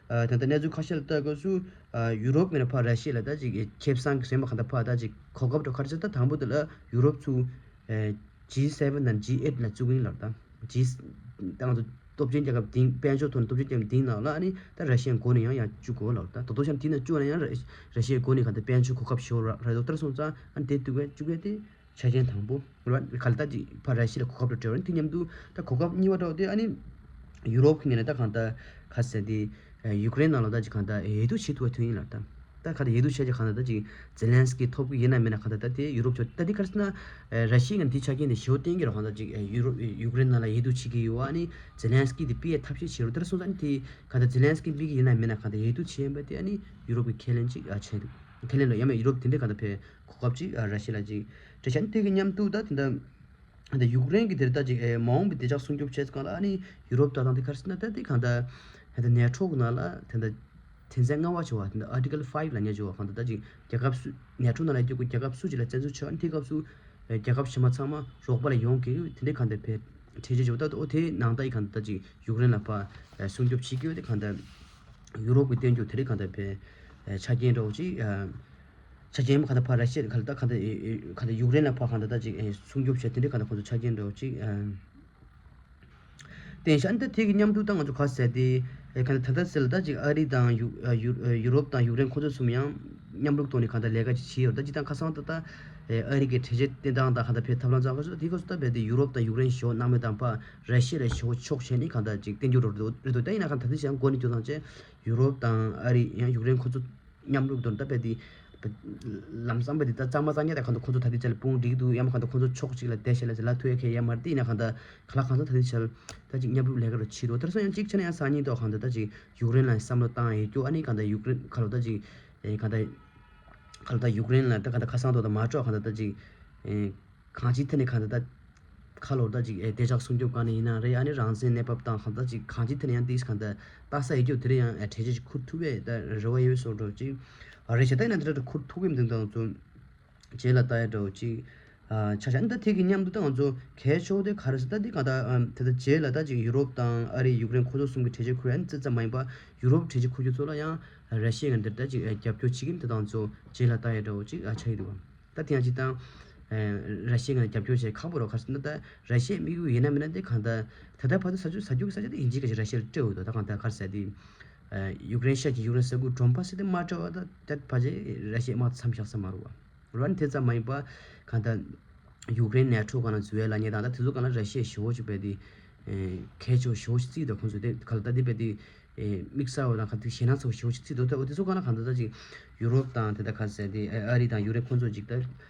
ཨ་ད་ལྟ་གནས་ཚུལ་ཁ་ཤས་ལ་ལྟ་དགོས་སུ། ཨ་ཡུ་རོབ་ངོས་ནས་ཕར་ར་ཤི་ཡ་ལ་ད་ཅིག་ཁེ་བཟང་གི་ཟེར་མ་གང་ལྟར་ཕར་ད་ཅིག་གོ་སྐབས་འདྲ་ག་རེ་ཟེར། ད་དང་པོ་དེ་ལ་ཡུ་རོབ་ཚུར་ཨེ་ཇི་སེ་ཝེན་དང་ཇི་ཨེཊ་ལ་བཙུགས་ཡིན་ལབ། ད་ཇི་ད་ང་ཚོ་སྟོབས་ཆེན་རྒྱལ་ཁབ་འདི་དཔལ་འབྱོར་ཐོག་ནས་སྟོབས་ཆེན་རྒྱལ་ཁབ་འདིའི་ནང་ལ་ཨ་ནི་ད་ར་ཤི་ཡ་མགོ་ནས་ཡང་ཡང་བཅུག་དགོས་ལབ། ད་དོ་དོ་ཤམ་དེ་ནང་བཅུག་ན་ཡང་ར་ཤི་ཡའི་མགོ་ནས་གང་ལྟར་དཔལ་འབྱོར་གོ་སྐབས་ཤོར་ར་ར་དོ་ལྟར་སོང་ཙང་ཨ་ནི་དེ་བཏུག་པའི་བཅུག་པའི་དེ་ཆ་རྐྱེན་དང་པོ་རེད་བ། ག་ལ་ད་ཅིག་ཕར་ར་ཤི་ཡ་ལ་གོ་སྐབས་འདྲ་སྤྲད་པ་རེད། དེ་མཉམ་དུ་ད་གོ་སྐབས་གཉིས་པ་འདྲ་བོ་དེ་ཨ་ནི་ཡུ་རོབ་ཀྱི་ངོས་ནས་ད་གང་ལྟར་ག་ཟེར་དེ་ཡུཀ་རེན་ནང་ལ་ད་ཅིག་གང་ལྟར་འོས་བསྡུ་བྱེད་ཐུབ་པ་ཐོན་ཡིན་ལབ། ད་ད་ག་ད་འོས་བསྡུ་བྱས་ཀྱི་གང་ལྟར་ད་ཅིག་ཛེ་ལན་སི་ཀི་ཐོབ་ཀྱི་ཡིན་ན་མིན་ན་གང་ལྟར་ད་དེ་ཡུ་རོབ་ཕྱོགས་ད་དེ་ག་རེ་ཟེར་ན་ར་ཤི་ཡ་ངོས་ནས་དེ་ཆ་རྐྱེན་དེ་ཞེ་པོ་བསྟན་གྱི་རེད། གང་ལྟར་ཅིག་ཡུ་རོབ་ཡུཀ་རེན་ནང་ལ་འོས་བསྡུ་བྱེད་ཀྱི་ཡོད་ཨ་ནི་ཛེ་ལན་སི་ཀི་དེ་ཕུད་ཡ་ཐབས་ཤེས་བྱེད་རོགས་དེ་སོང་ཙང་ཨ་ནི་དེ་གང་ལྟར་ཛེ་ལན་སི་ཀི་ཕུད་ཀྱི་ཡིན་ན་མིན་ན་གང་ལྟར་འོས་བསྡུ་བྱས་ཡིན་པ་དེ་ཨ་ནི་ཡུ་རོབ་ཀྱི་ཁས་ལེན་ཅིག་ཨ་བྱས་འདུག་ཁས་ལེན་ལ་ཡང་མེད་ཡུ་རོབ་དེ་འདྲའི་གང་ལྟར་ཕེ་གོ་སྐབས་ཅིག་ཨ་ར་ཤི་ཡ་ལ་ཅིག་སྤྲད་ཤག་དེ་གི་མཉམ་དུ་ད་དེ་འདྲ་ད་ཡུཀ་རེན་གྱི་དེར་ད་ཅིག་ཨེ་མ་འོངས་པའི་བདེ་འཇགས་སྲུང་སྐྱོབ་བྱས་ཙང་ལ་ཨ་ནི་ཡུ་རོབ་ད་དང་དེ་ག་རེ་ཟེར་ན་ད་དེ་གང་ལྟར་ད་ནེ་ཊོ་གི་ནང་ལ་དེ་འདྲ་དོན་ཚན་ལྔ་པ་བྱ་བ་དེ་འདྲ་Article five་ལ་ཉེ་བྱ་བ་གང་ལྟར་ད་ཅིག་རྒྱལ་ཁབ་སུ་ནེ་ཊོ་ནང་ལ་སྐྱོད་དགོས་རྒྱལ་ཁབ་སུ་ཅིག་ལ་བཙན་འཛུལ་བྱས་ཨ་ནི་དེ་སྐབས་སུ་ཨེ་རྒྱལ་ཁབ་གཞན་པ་ཚང་མ་རོགས་པ་ལ་ཡོང་གི་དེ་འདྲའི་གང་ལྟར་བས་གྲོས་ཆོད་བྱས་པ་ད་ཨོ་དེའི་ནང་ལྟ་ཡི་གང་ལྟར་ད་ཅིག་ཡུཀ་རེན་ལ་ཕར་ཨེ་སྲུང་སྐྱོབ་བྱེད་ཀྱི་ཡོད་དེ་གང་ལྟར་ཡུ་རོབ་ཀྱི་བསྟན་རྒྱུ་དེ་འདྲའི་གང་ལྟར་བས་ཨེ་ཆ་རྐྱེན་འདྲ་བོ་ཅིག་ཨ། ཆ་རྐྱེན་གང་ལྟར་ཕར་ར་ཤི་ཡ་གང་ལྟར་གང་ལྟར་ཨེ་ཨེ་གང་ལྟར་ཡུཀ་རེན་ལ་ཕར་གང་ལྟར་ད་ཅིག་ཨེ་སྲུང་སྐྱོབ་བྱས་དེ་འདྲའི་གང་ལྟར་ཁོང་ཚོ་ཆ་རྐྱེན་འདྲ་བོ་ཅིག་ཨ། བསྟན་ཤག་འདི་དེ་གི་མཉམ་དུ་ད་ང་ཚོ་ག་ཟེར་ཏེ་ཨེ་གང་ལྟར་ད་ལྟ་ཟེར་ལ་ད་ཅིག་ཨ་རི་དང་ཡུ་ཨ་ཡུ་ཨ་ཡུ་རོབ་དང་ཡུཀ་རེན་ཁོང་ཚོ་གསུམ་ཡང་མཉམ་རུབ་ཐོག་ནས་གང་ལྟར་ལས་ཀ་ཅིག་བྱས་ཡོད། ད་ཅིག་ད་ཁ་སང་ད་ད་ཨེ་ཨ་རི་གི་གྲོས་ཆོད་བཏོན་སྟངས་དང་གང་ལྟར་ཕེ་ཐབས་ལམ་བཙལ་ག་ཚོད་དེ་ག་ཚོད་ད་བས་ཏེ་ཡུ་རོབ་དང་ཡུཀ་རེན་ཞོག་གནང་མེད་དང་ཕར་ར་ཤི་ཡ་ལ་ཞོག་ཕྱོགས་བྱས་ནས་གང་ལྟར་ཅིག་བསྟན་རྒྱུ་རོ་རེད་འདུག་ད་ཡིན་ན་གང་ལྟར་དེ་ཞང་མགོ་ནས་ཐོས་དང་བཅས་ཡུ་རོབ་དང་ཨ་རི་ཡང་ཡུཀ་རེན་ཁོ་ཚོ་མཉམ་རུབ་དོན་ད་བས་ཏེ་ ལམ་སང་པ་འདི་ད་གཙང་མ་གཙང་རྐྱང་ད་གང་ལྟར་ཁོང་ཚོ་ད་ལྟའི་ཆར་ལ་དཔུང་སྒྲིག་འདུག་ཡང་མ་གང་ལྟར་ཁོང་ཚོ་ཕྱོགས་གཅིག་ལ་བསྡད་བྱས་ལ་ལ་ཐུག་ཡ་ཁེ་ཡ་མར་དེ་ཡིན་ན་གང་ལྟར་གང་ལ་གང་ལྟར་ད་ལྟའི་ཆར་ད་ཅིག་མཉམ་རུབ་ལས་ཀ་རུ་བྱེད་འདུག་དེར་སོང་ཡང་གཅིག་ཆ་ནས་ཡང་སང་ཉིན་ཐོག་གང་ལྟར་ད་ཅིག་ཡུཀ་རེན་ལ་བསམ་བློ་བཏང་ཡོད་རྒྱུ། ཨ་ནི་གང་ལྟར་ཡུཀ་རེན་ཁ་ལོ་ད་ཅིག་གང་ལྟར་གང་ལྟར་ཡུཀ་རེན་ལ་ད་གང་ལྟར་ཁ་སང་ཐོག་ད་མ་འཕྲོག་གང་ལྟར་ད་ཅིག་གང་ཅིའི་ཐད་ནས་གང་ལྟར་ད་ཁ་ལོ་ད་ཅིག་ཨེ་བདེ་འཇགས་སྲུང་སྐྱོབ་གང་ནས་ཡིན་ན་རེད། ཨ་ནི་རང་བཙན་གནས་བབ་དང་གང་ལྟར་ཅིག་གང་ཅིའི་ཐད་ནས་ཡང་ཏིས་གང་ལྟར་ལྟ་ས་ཡོད་རྒྱུ་དེ་རེད། ཡང་ཨེ་གྲོས་ཆོད་ཅིག་འཁུར་ཐུབ་པའི་ད་རེ་བ་ཡོད་བཟོ་འདྲ་ཅིག་ཨ་རེད་བྱས། ད་ཡིན་ན་དེ་འདྲ་འཁུར་ཐུབ་ཀྱི་མི་འདུག་དང་ཚོ་རྗེས་ལ་ལྟ་ཡ་འདྲ་བོ་ཅིག་ཨ་ཆ་བཞག་ནི་ད་ཐིག་གི་མཉམ་དུ་ད་ང་ཚོ་གལ་ཆེ་བོ་དེ་ག་རེ་ཟེར་ད་འདི་གང་ལྟར་ཨམ་དེ་ད་རྗེས་ལ་ད་ཅིག་ཡུ་རོབ་དང་ཨ་རི་ཡུཀ་རེན་ཁོ་ཚོ་གསུམ་གྱི་གྲོས་ཆོད་འཁུར་ཡ་ནི་ཙི་ཙམ་མ་ཡིན་པ་ཡུ་རོབ་གྲོས་ཆོད་འཁུར་རྒྱུ་ཚོ་ལ་ཡང་ར་ཤི་ཡ་ང་འདིར་ད་ཅིག་ཨ་རྒྱབ་སྐྱོར་བྱེད་ཀྱི་མི་དེ་དང་ཚོ་རྗེས་ལ་ལྟ་ཡ་འདྲ་བོ་ཅིག་ཨ་ཆགས་ཀྱི་འདུག་ད་དེ་ཡང་ཅིག་དང་། ར་ཤི་ཡ་ང་རྒྱབ་སྐྱོར་བྱེད་ཁག་པོ་རོ་ག་རེ་ཟེར་ན་ད་ར་ཤི་ཡའི་དམིགས་ཡུལ་ཡིན་ན་མིན་ན་དེ་གང་ལྟར་ད་ལྟ་བར་དུ་ས་ཆུ་ས་རྒྱུ་གི་ས་ཆ་དེ་ཡིན་གཅིག་ག་ཅིག་ར་ཤི་ཡར་སྤྲད་འོས་དོ། ད་གང་ལྟར་ག་རེ་ཟེར་དེ་ཡུཀ་རེན་ཤ་ཅིག་ཡུཀ་རེན་ས་ཁུལ་ཌོན་པཱ་སི་དེ་མ་སྤྲད་བ་ད་ད་ཕ་ཅེ་ར་ཤི་ཡས་དམག་མཚམས་བཞག་ས་མ་རུ་བ་རོ་ཨ་ནི་དེ་ཙམ་མ་ཡིན་པ་གང་ལྟར་ཡུཀ་རེན་ནེ་ཊོ་གང་ལ་འཛུལ་བའི་ལ་ཉེ་དང་ད་དེ་ཚོ་གང་ལ་ར་ཤི་ཡས་ཞེ་བོ་ཅིག་པས་དེ་གལ་ཆེ་བོ་ཞེ་བོ་ཅིག་བརྩིས་དོ། ཁོང་ཚོས་དེ་ག་ལ་ད་དེ་པས་དེ་དམིགས་བསལ་བ་དང་ག་དེ་ཞེད་སྣང་ཚ་བོ་ཞེ་བོ་ཅིག་བརྩིས་འདུག་ད་འོ་དེ་ཚོ་གང་ལ་གང་ལྟར་ད་ཅིག་ཡུ་རོབ་དང་དེ་ད་ག་ཟེར་དེ་ཨ་རི་དང་ཡུ་རོབ་ཁོང་ཚོ་ཅིག་ད་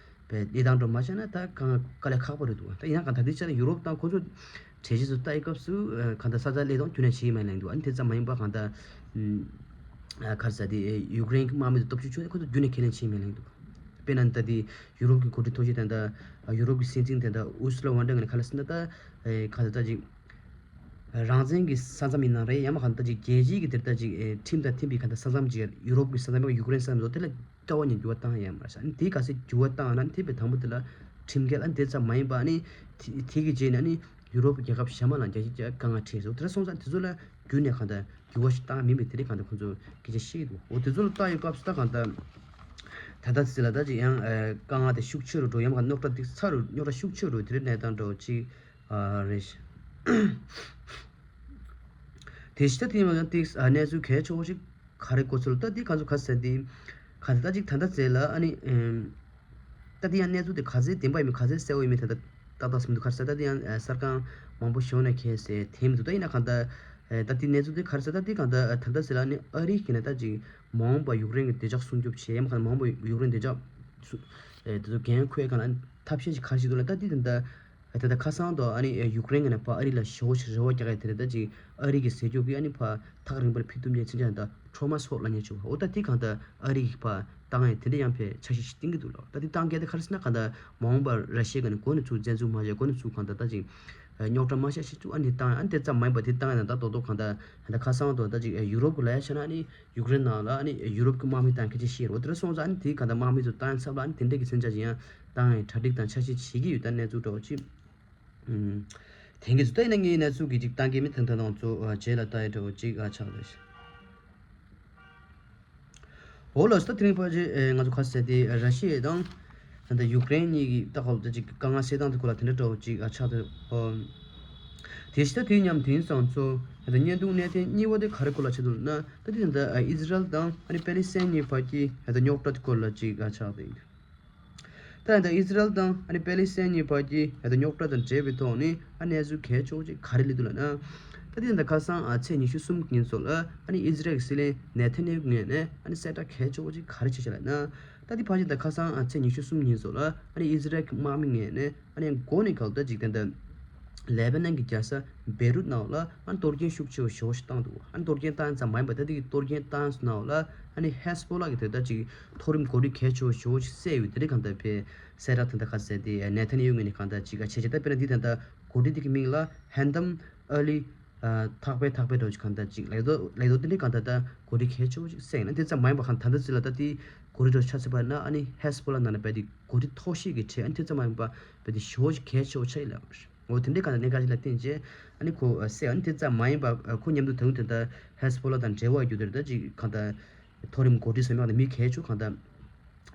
བས་གནས་སྟངས་འགྲོ་མ་ཤེས་ན་ད་གང་དཀའ་ལས་ཁག་པོ་རེད་འདུག་ད་ཡིན་ན་གང་ད་དེ་ཆ་ལ་ཡུ་རོབ་དང་ཁོང་ཚོ་གྲོས་གཞི་ཚོ་ལྟ་ཡི་སྐབས་སུ་གང་ད་ས་ཆ་ལས་དང་རྒྱུན་ནས་བྱེད་ཡི་མ་ཡིན་ལེན་འདུག་ཨ་ནི་དེ་ཙམ་མ་ཡིན་པ་གང་ད་ག་ཟེར་དེ་ཡུཀ་རེན་གྱི་དམག་མི་དེ་སྟོབས་ཤུགས་ཆུང་ནས་ཁོང་ཚོ་རྒྱུན་ནས་ཁས་ལེན་བྱེད་ཡི་མ་ཡིན་ལེན་འདུག་དཔེར་ན་ད་དེ་ཡུ་རོབ་ཀྱི་འགོ་ཁྲིད་མཐོ་ཤོས་དེ་འདྲ་ཡུ་རོབ་ཀྱི་སྲིད་འཛིན་དེ་འདྲ་ཨུ་སུ་ལ་ཝན་ཌར་ལེན་ག་ལ་ཟེར་ན་ད་ག་ད་ད་ཅིག་རང་བཙན་གྱི་ས་མཚམས་ཡིན་ན་རེད། ཡང་མ་གང་ལྟར་ཅིག་རྒྱལ་སྤྱིའི་གི་དེར་ལྟ་ཅིག་ཨེ་ཁྲིམས་དང་མཐུན་པའི་གང་ལྟར་ས་མཚམས་ཅིག་ཡུ་རོབ་ཀྱི་ས་མཚམས་ཡང་ཡུཀ་རེན་ས་མཚམས་དེ་ལ་ལྟ་བ་ཉིད་འགྱུར་བ་བཏང་ཡ་མ་རེད་ས། ཨ་ནི་དེའི་ག་ཚད་འགྱུར་བ་བཏང་ན་མཐུན་པའི་དང་པོ་དེ་ལ་ཁྲིམས་འགལ། ཨ་ནི་དེ་ཙམ་མ་ཡིན་པ་ཨ་ནི་དེ་དེ་གི་རྗེས་ནས་ཨ་ནི་ཡུ་རོབ་རྒྱལ་ཁབ་གཞན་མ་ལ་རྒྱལ་སྤྱིའི་དཀའ་ངལ་འཕྲད་སོང་། དེ་འདྲ་སོང་ཙང་དེ་ཚོ་ལ་བརྒྱུད་ནས་གང་ལྟར་འགྱུར་བ་ཞིག་བཏང་མིན་པའི་དེ་རིགས་གང་ལྟར་ཁོང་ཚོ་སྐད་ཆ་བཤད་ཀྱི་འདུག་འོ་དེ་ཚོ་ལ་ལྟ་ཡོད་སྐབས་སུ་ད་གང་ལྟར་ད་ལྟ་ཚེ་ལ་ད་ཅིག་ཡང་དཀའ་ངལ་དེ་ཤུགས་ཆེ་རུ་འགྲོ། ཡང་མ་གང་རྙོག་དྲ་དེ་ཚ་རུ་རྙོག་དྲ་ཤུགས་ཆེ་རུ་འགྲོ། དེ་རིགས་གནས་སྟངས་འདྲ་བོ་ཅིག་ཨ་རེད། དེ་ཕྱི་ད་དེ་ཡང་ཏིག་ཨ་གནས་ཚུལ་གལ་ཆེ་བོ་ཞིག་ག་རེ་གོ་ཚུལ་ད་དེ་ག་ཚོད་ག་ཟེར་དེ་ག་ཚོད་ད་ཅིག་ད་ལྟ་ཚེ་ལ་ཨ་ནི་ཨེམ། ད་དེ་ཡང་གནས་ཚུལ་དེ་ག་ཚོད་བདེན་པ་ཡིན་མིན་ག་ཚོད་གསལ་བོ་ཡིན་མིན་ད་ལྟ་ཏག་ཏག་ཙམ་མི་འདུག་ག་ཟེར། ད་དེ་ཡང་ཨ་གསར་ཁང་མང་པོ་ཞིག་ནས་ཁྱེད་ཟེར་དེ་མི་འདུག་ད་ཡིན་ན་གང་ལྟར་ཨེ་ད་དེ་གནས་ཚུལ་དེ་ག་ཟེར། ད་དེ་གང་ལྟར་ཨ་ད་ལྟ་ཚེ་ལ་ཨ་ནི་ཨ་རི་གིས་ནི་ད་ཅིག་མ་འོངས་པ་ཡུཀ་རེན་གྱི་བདེ་འཇགས་སྲུང་སྐྱོབ་བྱེད་ཡ་མ་གང་མ་འོངས་པ་ཡུཀ་རེན་བདེ་འཇགས་སུ་ཨེ་དེ་ཚོ་འགན་འཁུར་ཡ་གང་ལ་ཐབས་ཤེས་ཤིག་ག་རེ་བྱེད་འདུག་ལ། ད་དེ་དེ་འདྲ་ད་ལྟ་ཁ་སང་དུ་ཨ་ནི་ཡུཀ་རེན་གྱི་ནས་ཕར་ཨ་རི་ལ་ཞེ་པོ་ཞིག་རེ་བ་རྒྱག་ཡ་དེ་རེད། ད་ཅིག་ཨ་རི་གི་ཟས་སྤྱོད་ཀྱི་ཨ་ནི་ཕར་ཐག་རིང་པར་ཕུལ་ཐུབ་མཁན་ཚན་ཆ་ད་ཁྲོ་མ་སོགས་ལ་ཉེ་ཆུ་འོ་ད་དེ་གང་ལྟར་ཨ་རི་གི་ཕར་བཏང་ཡ་དེ་འདྲ་ཡང་ཕར་འཆར་གཞི་ཞིག་བཏིང་གི་འདུག་ལ། ད་དེ་བཏང་མཁན་དེ་ག་རེ་ཟེར་ན་གང་ལྟར་མ་འོངས་པར་ར་ཤི་ཡ་གི་ནས་འགོ་ནས་ཚུར་བཙན་འཛུལ་མ་བྱས་འགོ་ནས་ཚུར་གང་ལྟར་ད་ཅིག་རྙོག་དྲ་མ་བཤད་ཞིག་ཚུར་ཨ་ནི་བཏང་ཡ། ཨ་ནི་དེ་ཙམ་མ་ཡིན་པ་དེ་བཏང་ཡ་ན་ད་རྡོག་རྡོག་གང་ལྟར་ད་ཁ་སང་དུ་ད་ཅིག་ཡུ་རོབ་ཀྱི་ལ་ཡ་བྱས་ན་ཨ་ནི། ཡུཀ་རེན་ནང་ལ་ཨ་ནི་ཡུ་རོབ་ཀྱི་དམག་མི་བཏང་མཁན་ཅིག་ཤེས་རོ། དེ་འདྲ་སོང་ཙང་ཨ་ནི་དེའི་གང་ལྟར་དམག་མི་ཚོ་བཏང་ཡ་ཚབ་ལ་ཨ་ནི་དེ་འདྲ་གི་མཚོན་ཆ་ཅིག་ཡང་བཏང་ཡ་གྲ་སྒྲིག་དང་འཆར་གཞི་བྱེད་ཀྱི་ཡོད། ད་གནས་ཚུལ་འདྲ་བོ་ཅིག་ཨུམ། དེང་གི་ཚོ་ད་ཡིན་ན་ངའི་གནས་ཚུལ་གི་ཅིག་བཏང་གི་མི་ཐང་ཐང་ནང་ཚོ་རྗེས་ལ་ལྟ་ཡ་འདྲ་བོ་ཅིག་ཨ་ཆགས་རེད། འོ་ལགས་སོ། ད་དེ་རིང་ཕལ་ཆེར་ང་ཚོ་ཁ་གསལ་དེ་ར་ཤི་ཡ་དང་ད་ལྟ་ཡུཀ་རེན་གཉིས་ཀྱི་ད་ཁོ་ད་ཅིག་དཀའ་ངལ་སེལ་སྟངས་དེ་ཁོ་ལ་དེ་འདྲ་འདྲ་བོ་ཅིག་ཨ་ཆགས་འདུག་ཨོ། དེ་བཞིན་ད་དུས་མཉམ་དེང་སང་ཚོ་ད་ལྟ་བརྙན་ཐུང་གནད་དོན་གཉིས་པ་དེ་ག་རེ་སྐོར་ལ་ཆགས་འདུག་ན། ད་དེ་ད་ལྟ་ཨི་ཟི་རལ་དང་ཨ་ནི་པེ་ལི་སི་ཐན་གཉིས་བར་གྱི་ད་ལྟ་རྙོག་དྲ་དེ་སྐོར་ལ་ཅིག་ཨ་ཆགས་འདུག་ད་ད་ཨི་ཟི་རལ་དང་ཨ་ནི་པེ་ལི་སི་ཐན་གཉིས་བར་གྱི་ད་ལྟ་རྙོག་དྲ་དང་འབྲེལ་བའི་ཐོག་ནས་ཨ་གནས་ཚུལ་གལ་ཆེ་བོ་ཅིག་ག་རེ་སླེབས་འདུག་ལབ་ན། ད་དེ་ད་ལྟ་ཁ་སང་ཨ་ཚེས་ཉི་ཤུ་གསུམ་ཉིན་སོགས་ལ་ཨ་ནི་ཨི་ཟི་རལ་གྱི་སྲིད་བློན་ནེ་ཐན་ཡ་ཧུ་ངོས་ནས་ཨ་ནི་གསལ་བསྒྲགས་གལ་ཆེ་བོ་ཅིག་ག་རེ་བྱས་ཤག་ལབ་ན། ད་དེ་ཕལ་ཆེར་ད་ཁ་སང་ཨ་ཚེས་ཉི་ཤུ་གསུམ་ཉིན་སོགས་ལ་ཨ་ནི་ཨི་ཟི་རལ་གྱི་དམག་མི་ངོས་ནས་ཨ་ནི་མགོ་ནས་གལ་ཏེ་ཅིག་དེ་འདྲ་ལེ་བྷ་ནན་གྱི་རྒྱལ་ས་བེ་རུད་ནང་ལ་ཨ་ནི་གཏོར་སྐྱོན་ཤུགས་ཆེ་བ་ཞེ་པོ་ཞིག་བཏང་འདུག་ཨ་ནི་གཏོར་སྐྱོན་བཏང་ཙམ་མ་ཡིན་པར་ད་དེ་གི་གཏོར་སྐྱོན་བཏང་ནང་ལ་ཨ་ནི་ཧེ་ཟ་བྷོ་ལ་གི་དེ་ད་ཅིག་མཐོ་རིམ་འགོ་ཁྲིད་གལ་ཆེ་བ་ཞེ་པོ་ཞིག་བསད་ཡོད། དེ་རིགས་གང་ལྟར་ཕེ་གསལ་བསྒྲགས་དེ་འདྲ་ག་ཟེར་དེ་ནེ་ཐན་ཡ་ཧུ་ངོས་ནས་གང་ལྟར་ཅིག་བྱས་བྱས་ད་དཔེར་ན་འདི་ད་ལྟ་འགོ་ཁྲིད་དེ་གི་མིང་ལ་ཧན་དམ་ཨ་ལི། ཐག་པའི་ཐག་པའི་འདྲ་བོ་ཅིག་གང་ལྟར་ཅིག་ལེགས་ཐོག་ལེགས་ཐོག་དེ་འདྲའི་གང་ལྟར་ད་འགོ་ཁྲིད་གལ་ཆེ་བོ་ཅིག་བསད་ཡིན་ན། དེ་ཙམ་མ་ཡིན་པ་གང་ད་ལྟ་ཅིག་ལ་ད་དེ་འགོ་ཁྲིད་འདྲ་བོ་ཆགས་ཚར་བ་ན་ཨ་ནི་ཧེ་ཟ་བྷོ་ལ་ནང་ལ་བས་དེ་འགོ་ཁྲིད་མཐོ་ཤོས་ཀྱི་གྲས་ཨ་ནི་དེ་ཙམ་མ་ཡིན་པ་བས་དེ་ཞེ་བོ་ཅིག་གལ་ཆེ་བོ་ཆགས་ཡིན་ལབ་པ་རེད། འོ་དེ་འདྲའི་གང་ལྟར་གནད་འགག་ཅིག་ལ་བརྟེན་བྱས་ཨ་ནི་ཁོ་བསད་ཨ་ནི་དེ་ཙམ་མ་ཡིན་པ་ཁོ་མཉམ་དུ་ད་དུང་དེ་ལྟར་ཧེ་ཟ་བྷོ་ལ་དང་འབྲེལ་བ་ཡོད་དེ་ད་ཅིག་གང་ལྟར་མཐོ་རིམ་འགོ་ཁྲིད་ཟེར་མཁན་དང་མི་གལ་ཆེ་གང་ལྟར།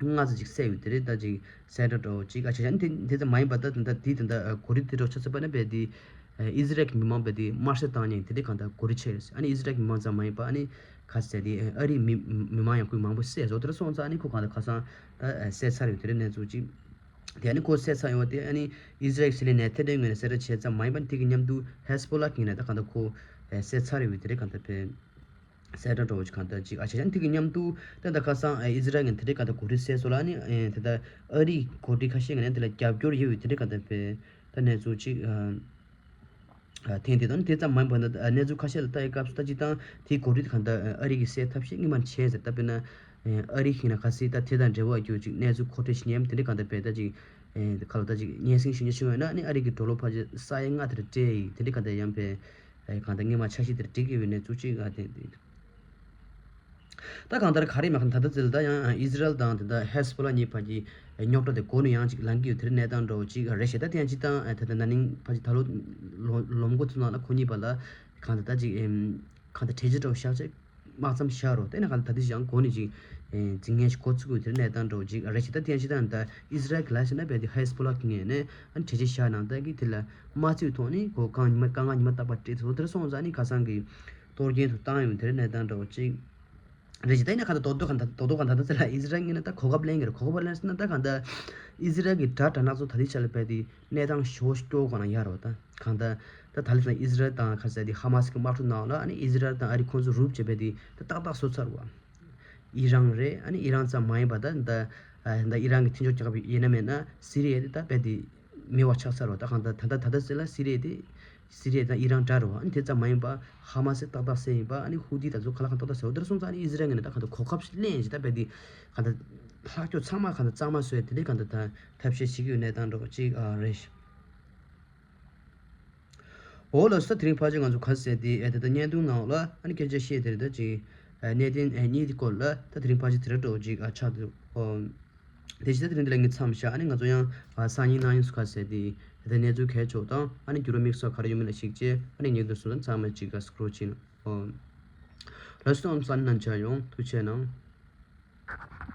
ལྔ་ཙམ་ཅིག་བསད་ཡོད་དེ་རེད། ད་ཅིག་གསལ་བསྒྲགས་འདྲ་བོ་ཅིག་ཨ་ཆ་ཆ་ནི་དེ་དེ་ཙམ་མ་ཡིན་པ་ད་ད་འདི་ད་ད་གོ་རིག་དེ་འདྲ་ཆ་ཚ་པ་ན་བས་དེ་ཨི་ཟི་རལ་གྱི་མི་མང་བས་དེ་དམར་གསོད་བཏང་མཁན་དེ་འདྲ་གང་ལྟར་གོ་རིག་ཆེ་རེད། ཨ་ནི་ཨི་ཟི་རལ་གྱི་མི་མང་ཙམ་མ་ཡིན་པ་ཨ་ནི་ག་ཟེར་དེ་ཨ་རིའི་མི་མི་མང་ཡང་ཁོའི་མང་པོ་བསད་བཟོ་དེ་འདྲ་སོང་ཙང་ཨ་ནི་ཁོ་གང་ལྟར་ཁ་སང་ད་བསད་ཚར་ཡོད་དེ་རེད་གནས་ཚུལ་ཅིག་དེ་ཨ་ནི་ཁོ་བསད་ཚར་ཡོད་དེ་ཨ་ནི་ཨི་ཟི་རལ་གྱི་སྲིད་བློན་ནེ་ཐན་ཡ་ཧུ་ངོས་ནས་གསལ་བསྒྲགས་བྱས་ཙམ་མ་ཡིན་པ་དེ་གི་མཉམ་དུ་ཧེ་ཟ་བྷོ་ལ་གི་ནས་ད་གང་ལྟར་ཁོ་བསད་ཚར་ཡོད་དེ་རེད་གང་ལྟར་བས། གསལ་བསྒྲགས་འདྲ་བོ་ཅིག་གང་ལྟར་ཅིག་ཨ་བྱས་ཙང་དེ་གི་མཉམ་དུ་ད་ད་ཁ་སང་ཨ་ཨི་ཟི་རལ་གྱི་དེ་འདྲའི་གང་ལྟར་གོ་སྒྲིག་གསལ་སོང་ལ་ཨ་ནི་ཨེ་དེ་ད་ཨ་རིའི་གོ་སྒྲིག་ཁ་ཤས་ཀྱི་ནས་དེ་ལ་རྒྱབ་སྐྱོར་ཡོད་པའི་དེ་འདྲའི་གང་ལྟར་པའི་ད་གནས་ཚུལ་ཅིག་ཨ་ཨ་ཐེངས་དེ་དང་དེ་ཙམ་མ་ཡིན་པ་ན་ཨ་གནས་ཚུལ་ཁ་ཤས་ལ་ལྟ་ཡི་སྐབས་སུ་ད་ཅིག་དང་དེའི་གོ་སྒྲིག་གང་ལྟར་ཨ་རི་གི་གསལ་ཐབས་ཤེས་སྔོན་མ་བྱས་ཟེར། ད་དཔེར་ན་ཨ་རི་ཁྱིམ་ན་ག་སྲིད་ད་དེ་དང་འབྲེལ་བ་ཡོད་ཅིག་གནས་ཚུལ་མཁོ་སྤྲོད་ཞིག་ཉན་དེ་འདྲའི་གང་ལྟར་པའི་ད་ཅིག་ཨེ་ཁ་ལོ་ད་ཅིག་སྙན་སེང་ཞུ་ཉན་ཞུ་ཡོད་ན་ཨ་ནི་ཨ་རི་གི་ཌོ་ལར་ཕར་ཅིག་ས་ཡ་ལྔ་དེར་སྤྲད་ཡིག་དེ་འདྲའི་གང་ལྟར་ཡང་པའི་ཨེ་གང་ལྟར་སྔོན་མ་འཆར་གཞི་དེར་སྒྲིག་གི་ཡོད་གནས་ཚུལ་ཅིག་ཨ་དེ་དེ། ད་གང་ལྟར་ག་རེ་མ་གང་ད་ལྟ་ཚེ་ལ་ད་ཡང་ཨི་ཟི་རལ་དང་དེ་ད་ཧེ་སི་བྷོ་ལ་གཉིས་བར་གྱི་རྙོག་དྲ་དེ་འགོ་ནས་ཡང་ཅིག་ལངས་ཀྱི་ཡོད་དེ་རིང་གནས་སྟངས་འདྲ་བོ་ཅིག་རེད་ཤག་ད་དེ་ཡང་ཅིག་དང་ཨ་ད་ད་ན་ནིང་བར་གྱི་ད་ལོ་ལོ་ལོ་མགོ་ཚོ་ནང་ལ་ཁོ་གཉིས་བར་ལ་གང་ད་ད་ཅིག་ཨེམ་གང་ད་གྲོས་ཆོད་འདྲ་བོ་བཞག་ཅིག་དམག་མཚམས་བཞག་རོགས་དེ་ན་གང་ད་ད་དེ་ཡང་འགོ་ནས་ཅིག་ཨེ་འཛིང་ངན་ཞིག་འགོ་ཚུགས་ཀྱི་ཡོད་དེ་རིང་གནས་སྟངས་འདྲ་བོ་ཅིག་རེད་ཤག་ད་དེ་ཡང་ཅིག་དང་ད་ཨི་ཟི་རལ་གྱི་ལ་ཤི་ན་བས་དེ་ཧེ་སི་བྷོ་ལ་གི་ངོས་ནས་ཨ་ནི་གྲོས་ཆོད་བཞག་ནང་ད་གི་དེ་ལ་མ་བརྩིས་ཐོག་ནས་གོ་གང་ཉི་མ་གང་ང་ཉི་མ་རྟག་པར་སྤྲད་ཐུབ་དེར་སོང་ཙང་ནི་ཁ་སང་གི་གཏོར་སྐྱོན་དུ་བཏང་ཡོང་དེར་གནས་སྟངས་འདྲ་བོ་ཅིག་རེད་ཅེ། ད་ཡིན་ན་གང་ལྟར་རྡོག་རྡོག་གང་ལྟར་རྡོག་རྡོག་གང་ལྟར་ད་ཚེ་ལ་ཨི་ཟི་རལ་ངོས་ནས་ད་གོ་སྐབས་ལེན་གྱི་རེད། གོ་སྐབས་ལེན་ཟེར་ན་ད་གང་ལྟར་ཨི་ཟི་རལ་གྱི་དགྲ་དགྲ་ནག་ཚོ་ད་ལྟའི་ཆ་ལ་བས་དེ་གནས་སྟངས་ཞོ་སྐྱོ་གང་ན་ཡ་རོ། ད་གང་ལྟར་ད་ད་ལྟ་ཨི་ཟི་རལ་དང་ཁ་ས་དེ་ཧ་མ་སི་གི་དམག་འཁྲུག་ནང་ལ་ཨ་ནི་ཨི་ཟི་རལ་དང་ཨ་རི་ཁོང་ཚོ་རུབ་བྱས་པས་དེ་ད་ཏག་ཏག་བཟོ་ཚར་བ། ཨི་རན་རེད། ཨ་ནི་ཨི་རན་ཙམ་མ་ཡིན་པ་ད་ད་ད་ཨི་རན་གྱི་མཐུན་ཕྱོགས་རྒྱག་པ་ཡིན་ན་མེད་ན་སི་རི་ཡ་དེ་ད་བས་དེ་མེད་པ་ཆགས་ཚར་བ། ད་གང་ལྟར་ད་ལྟ་ད་ལྟ་ཟེར་ལ་སི་རི་ཡ་དེ་སི་རི་ཡ་དང་ཨི་རན་འདྲ་རུ་ཨ་ནི་དེ་ཙམ་མ་ཡིན་པ་ཧ་མ་སི་ཏག་ཏག་སེ་ཡིན་པ་ཨ་ནི་ཧུ་ཏི་ད་ཚོ་ཁ་ལག་གང་ཏག་ཏག་སེ་འོ་དེར་སོང་ཙང་ཨ་ནི་ཨི་ཟི་རལ་ངོས་ནས་ད་གང་ལྟར་གོ་སྐབས་ཤིག་ལེན་ཞིག་ད་བས་དེ་གང་ལྟར་ལྷག་སྐྱོ་ཚང་མ་གང་ལྟར་གཙང་མ་བཟོས་དེ་འདྲའི་གང་ལྟར་ད་ཐབས་ཤེས་བྱེད་ཀྱི་ཡོད་གནས་སྟངས་འདྲ་བོ་ཅིག་ཨ་རེད། འོ་ལགས་སོ། ད་དེ་རིང་ཕལ་ཆེར་ང་ཚོ་ག་ཟེར་དེ་ཨེ་ད་ད་བརྙན་ཐུང་ནང་ལ་ཨ་ནི་སྐད་ཆ་བཤད་དེ་རེད། ད་ཅིག་ཨ་གནད་དོན་ཨེ་གཉིས་དེ་སྐོར་ལ་ད་དེ་རིང་ཕལ་ཆེར་དེ་ར་འགྲོ་ཅིག་ཨ་ཆགས་འདུག་ཨོ། དེ་བཞིན་ད་དེ་རིང་འདི་ལ་ངས་མཚམས་བཞག་ཨ་ནི་ང་ཚོ་ཡང་ཨ་སང་ཉིན་གནངས་ཉིན་སུ་ག་ཟེར་དེ་ད་གནས་ཚུལ་གལ་ཆོག་དང་ཨ་ནི་འགྱུར་བ་དམིགས་བསལ་ག་རེ་ཡོད་མེད་ལ་གཞིགས་བྱས་ཨ་ནི་ཉིན་དུ་སུ་ད་ཚང་མ་ཅིག་ག་སྐྲོ་ཕྱིན་ཨོ། ལགས་སོ། ཨམ་སང་ཉིན་ནང་མཇལ་ཡོང་། ཐུགས་རྗེ་གནང་།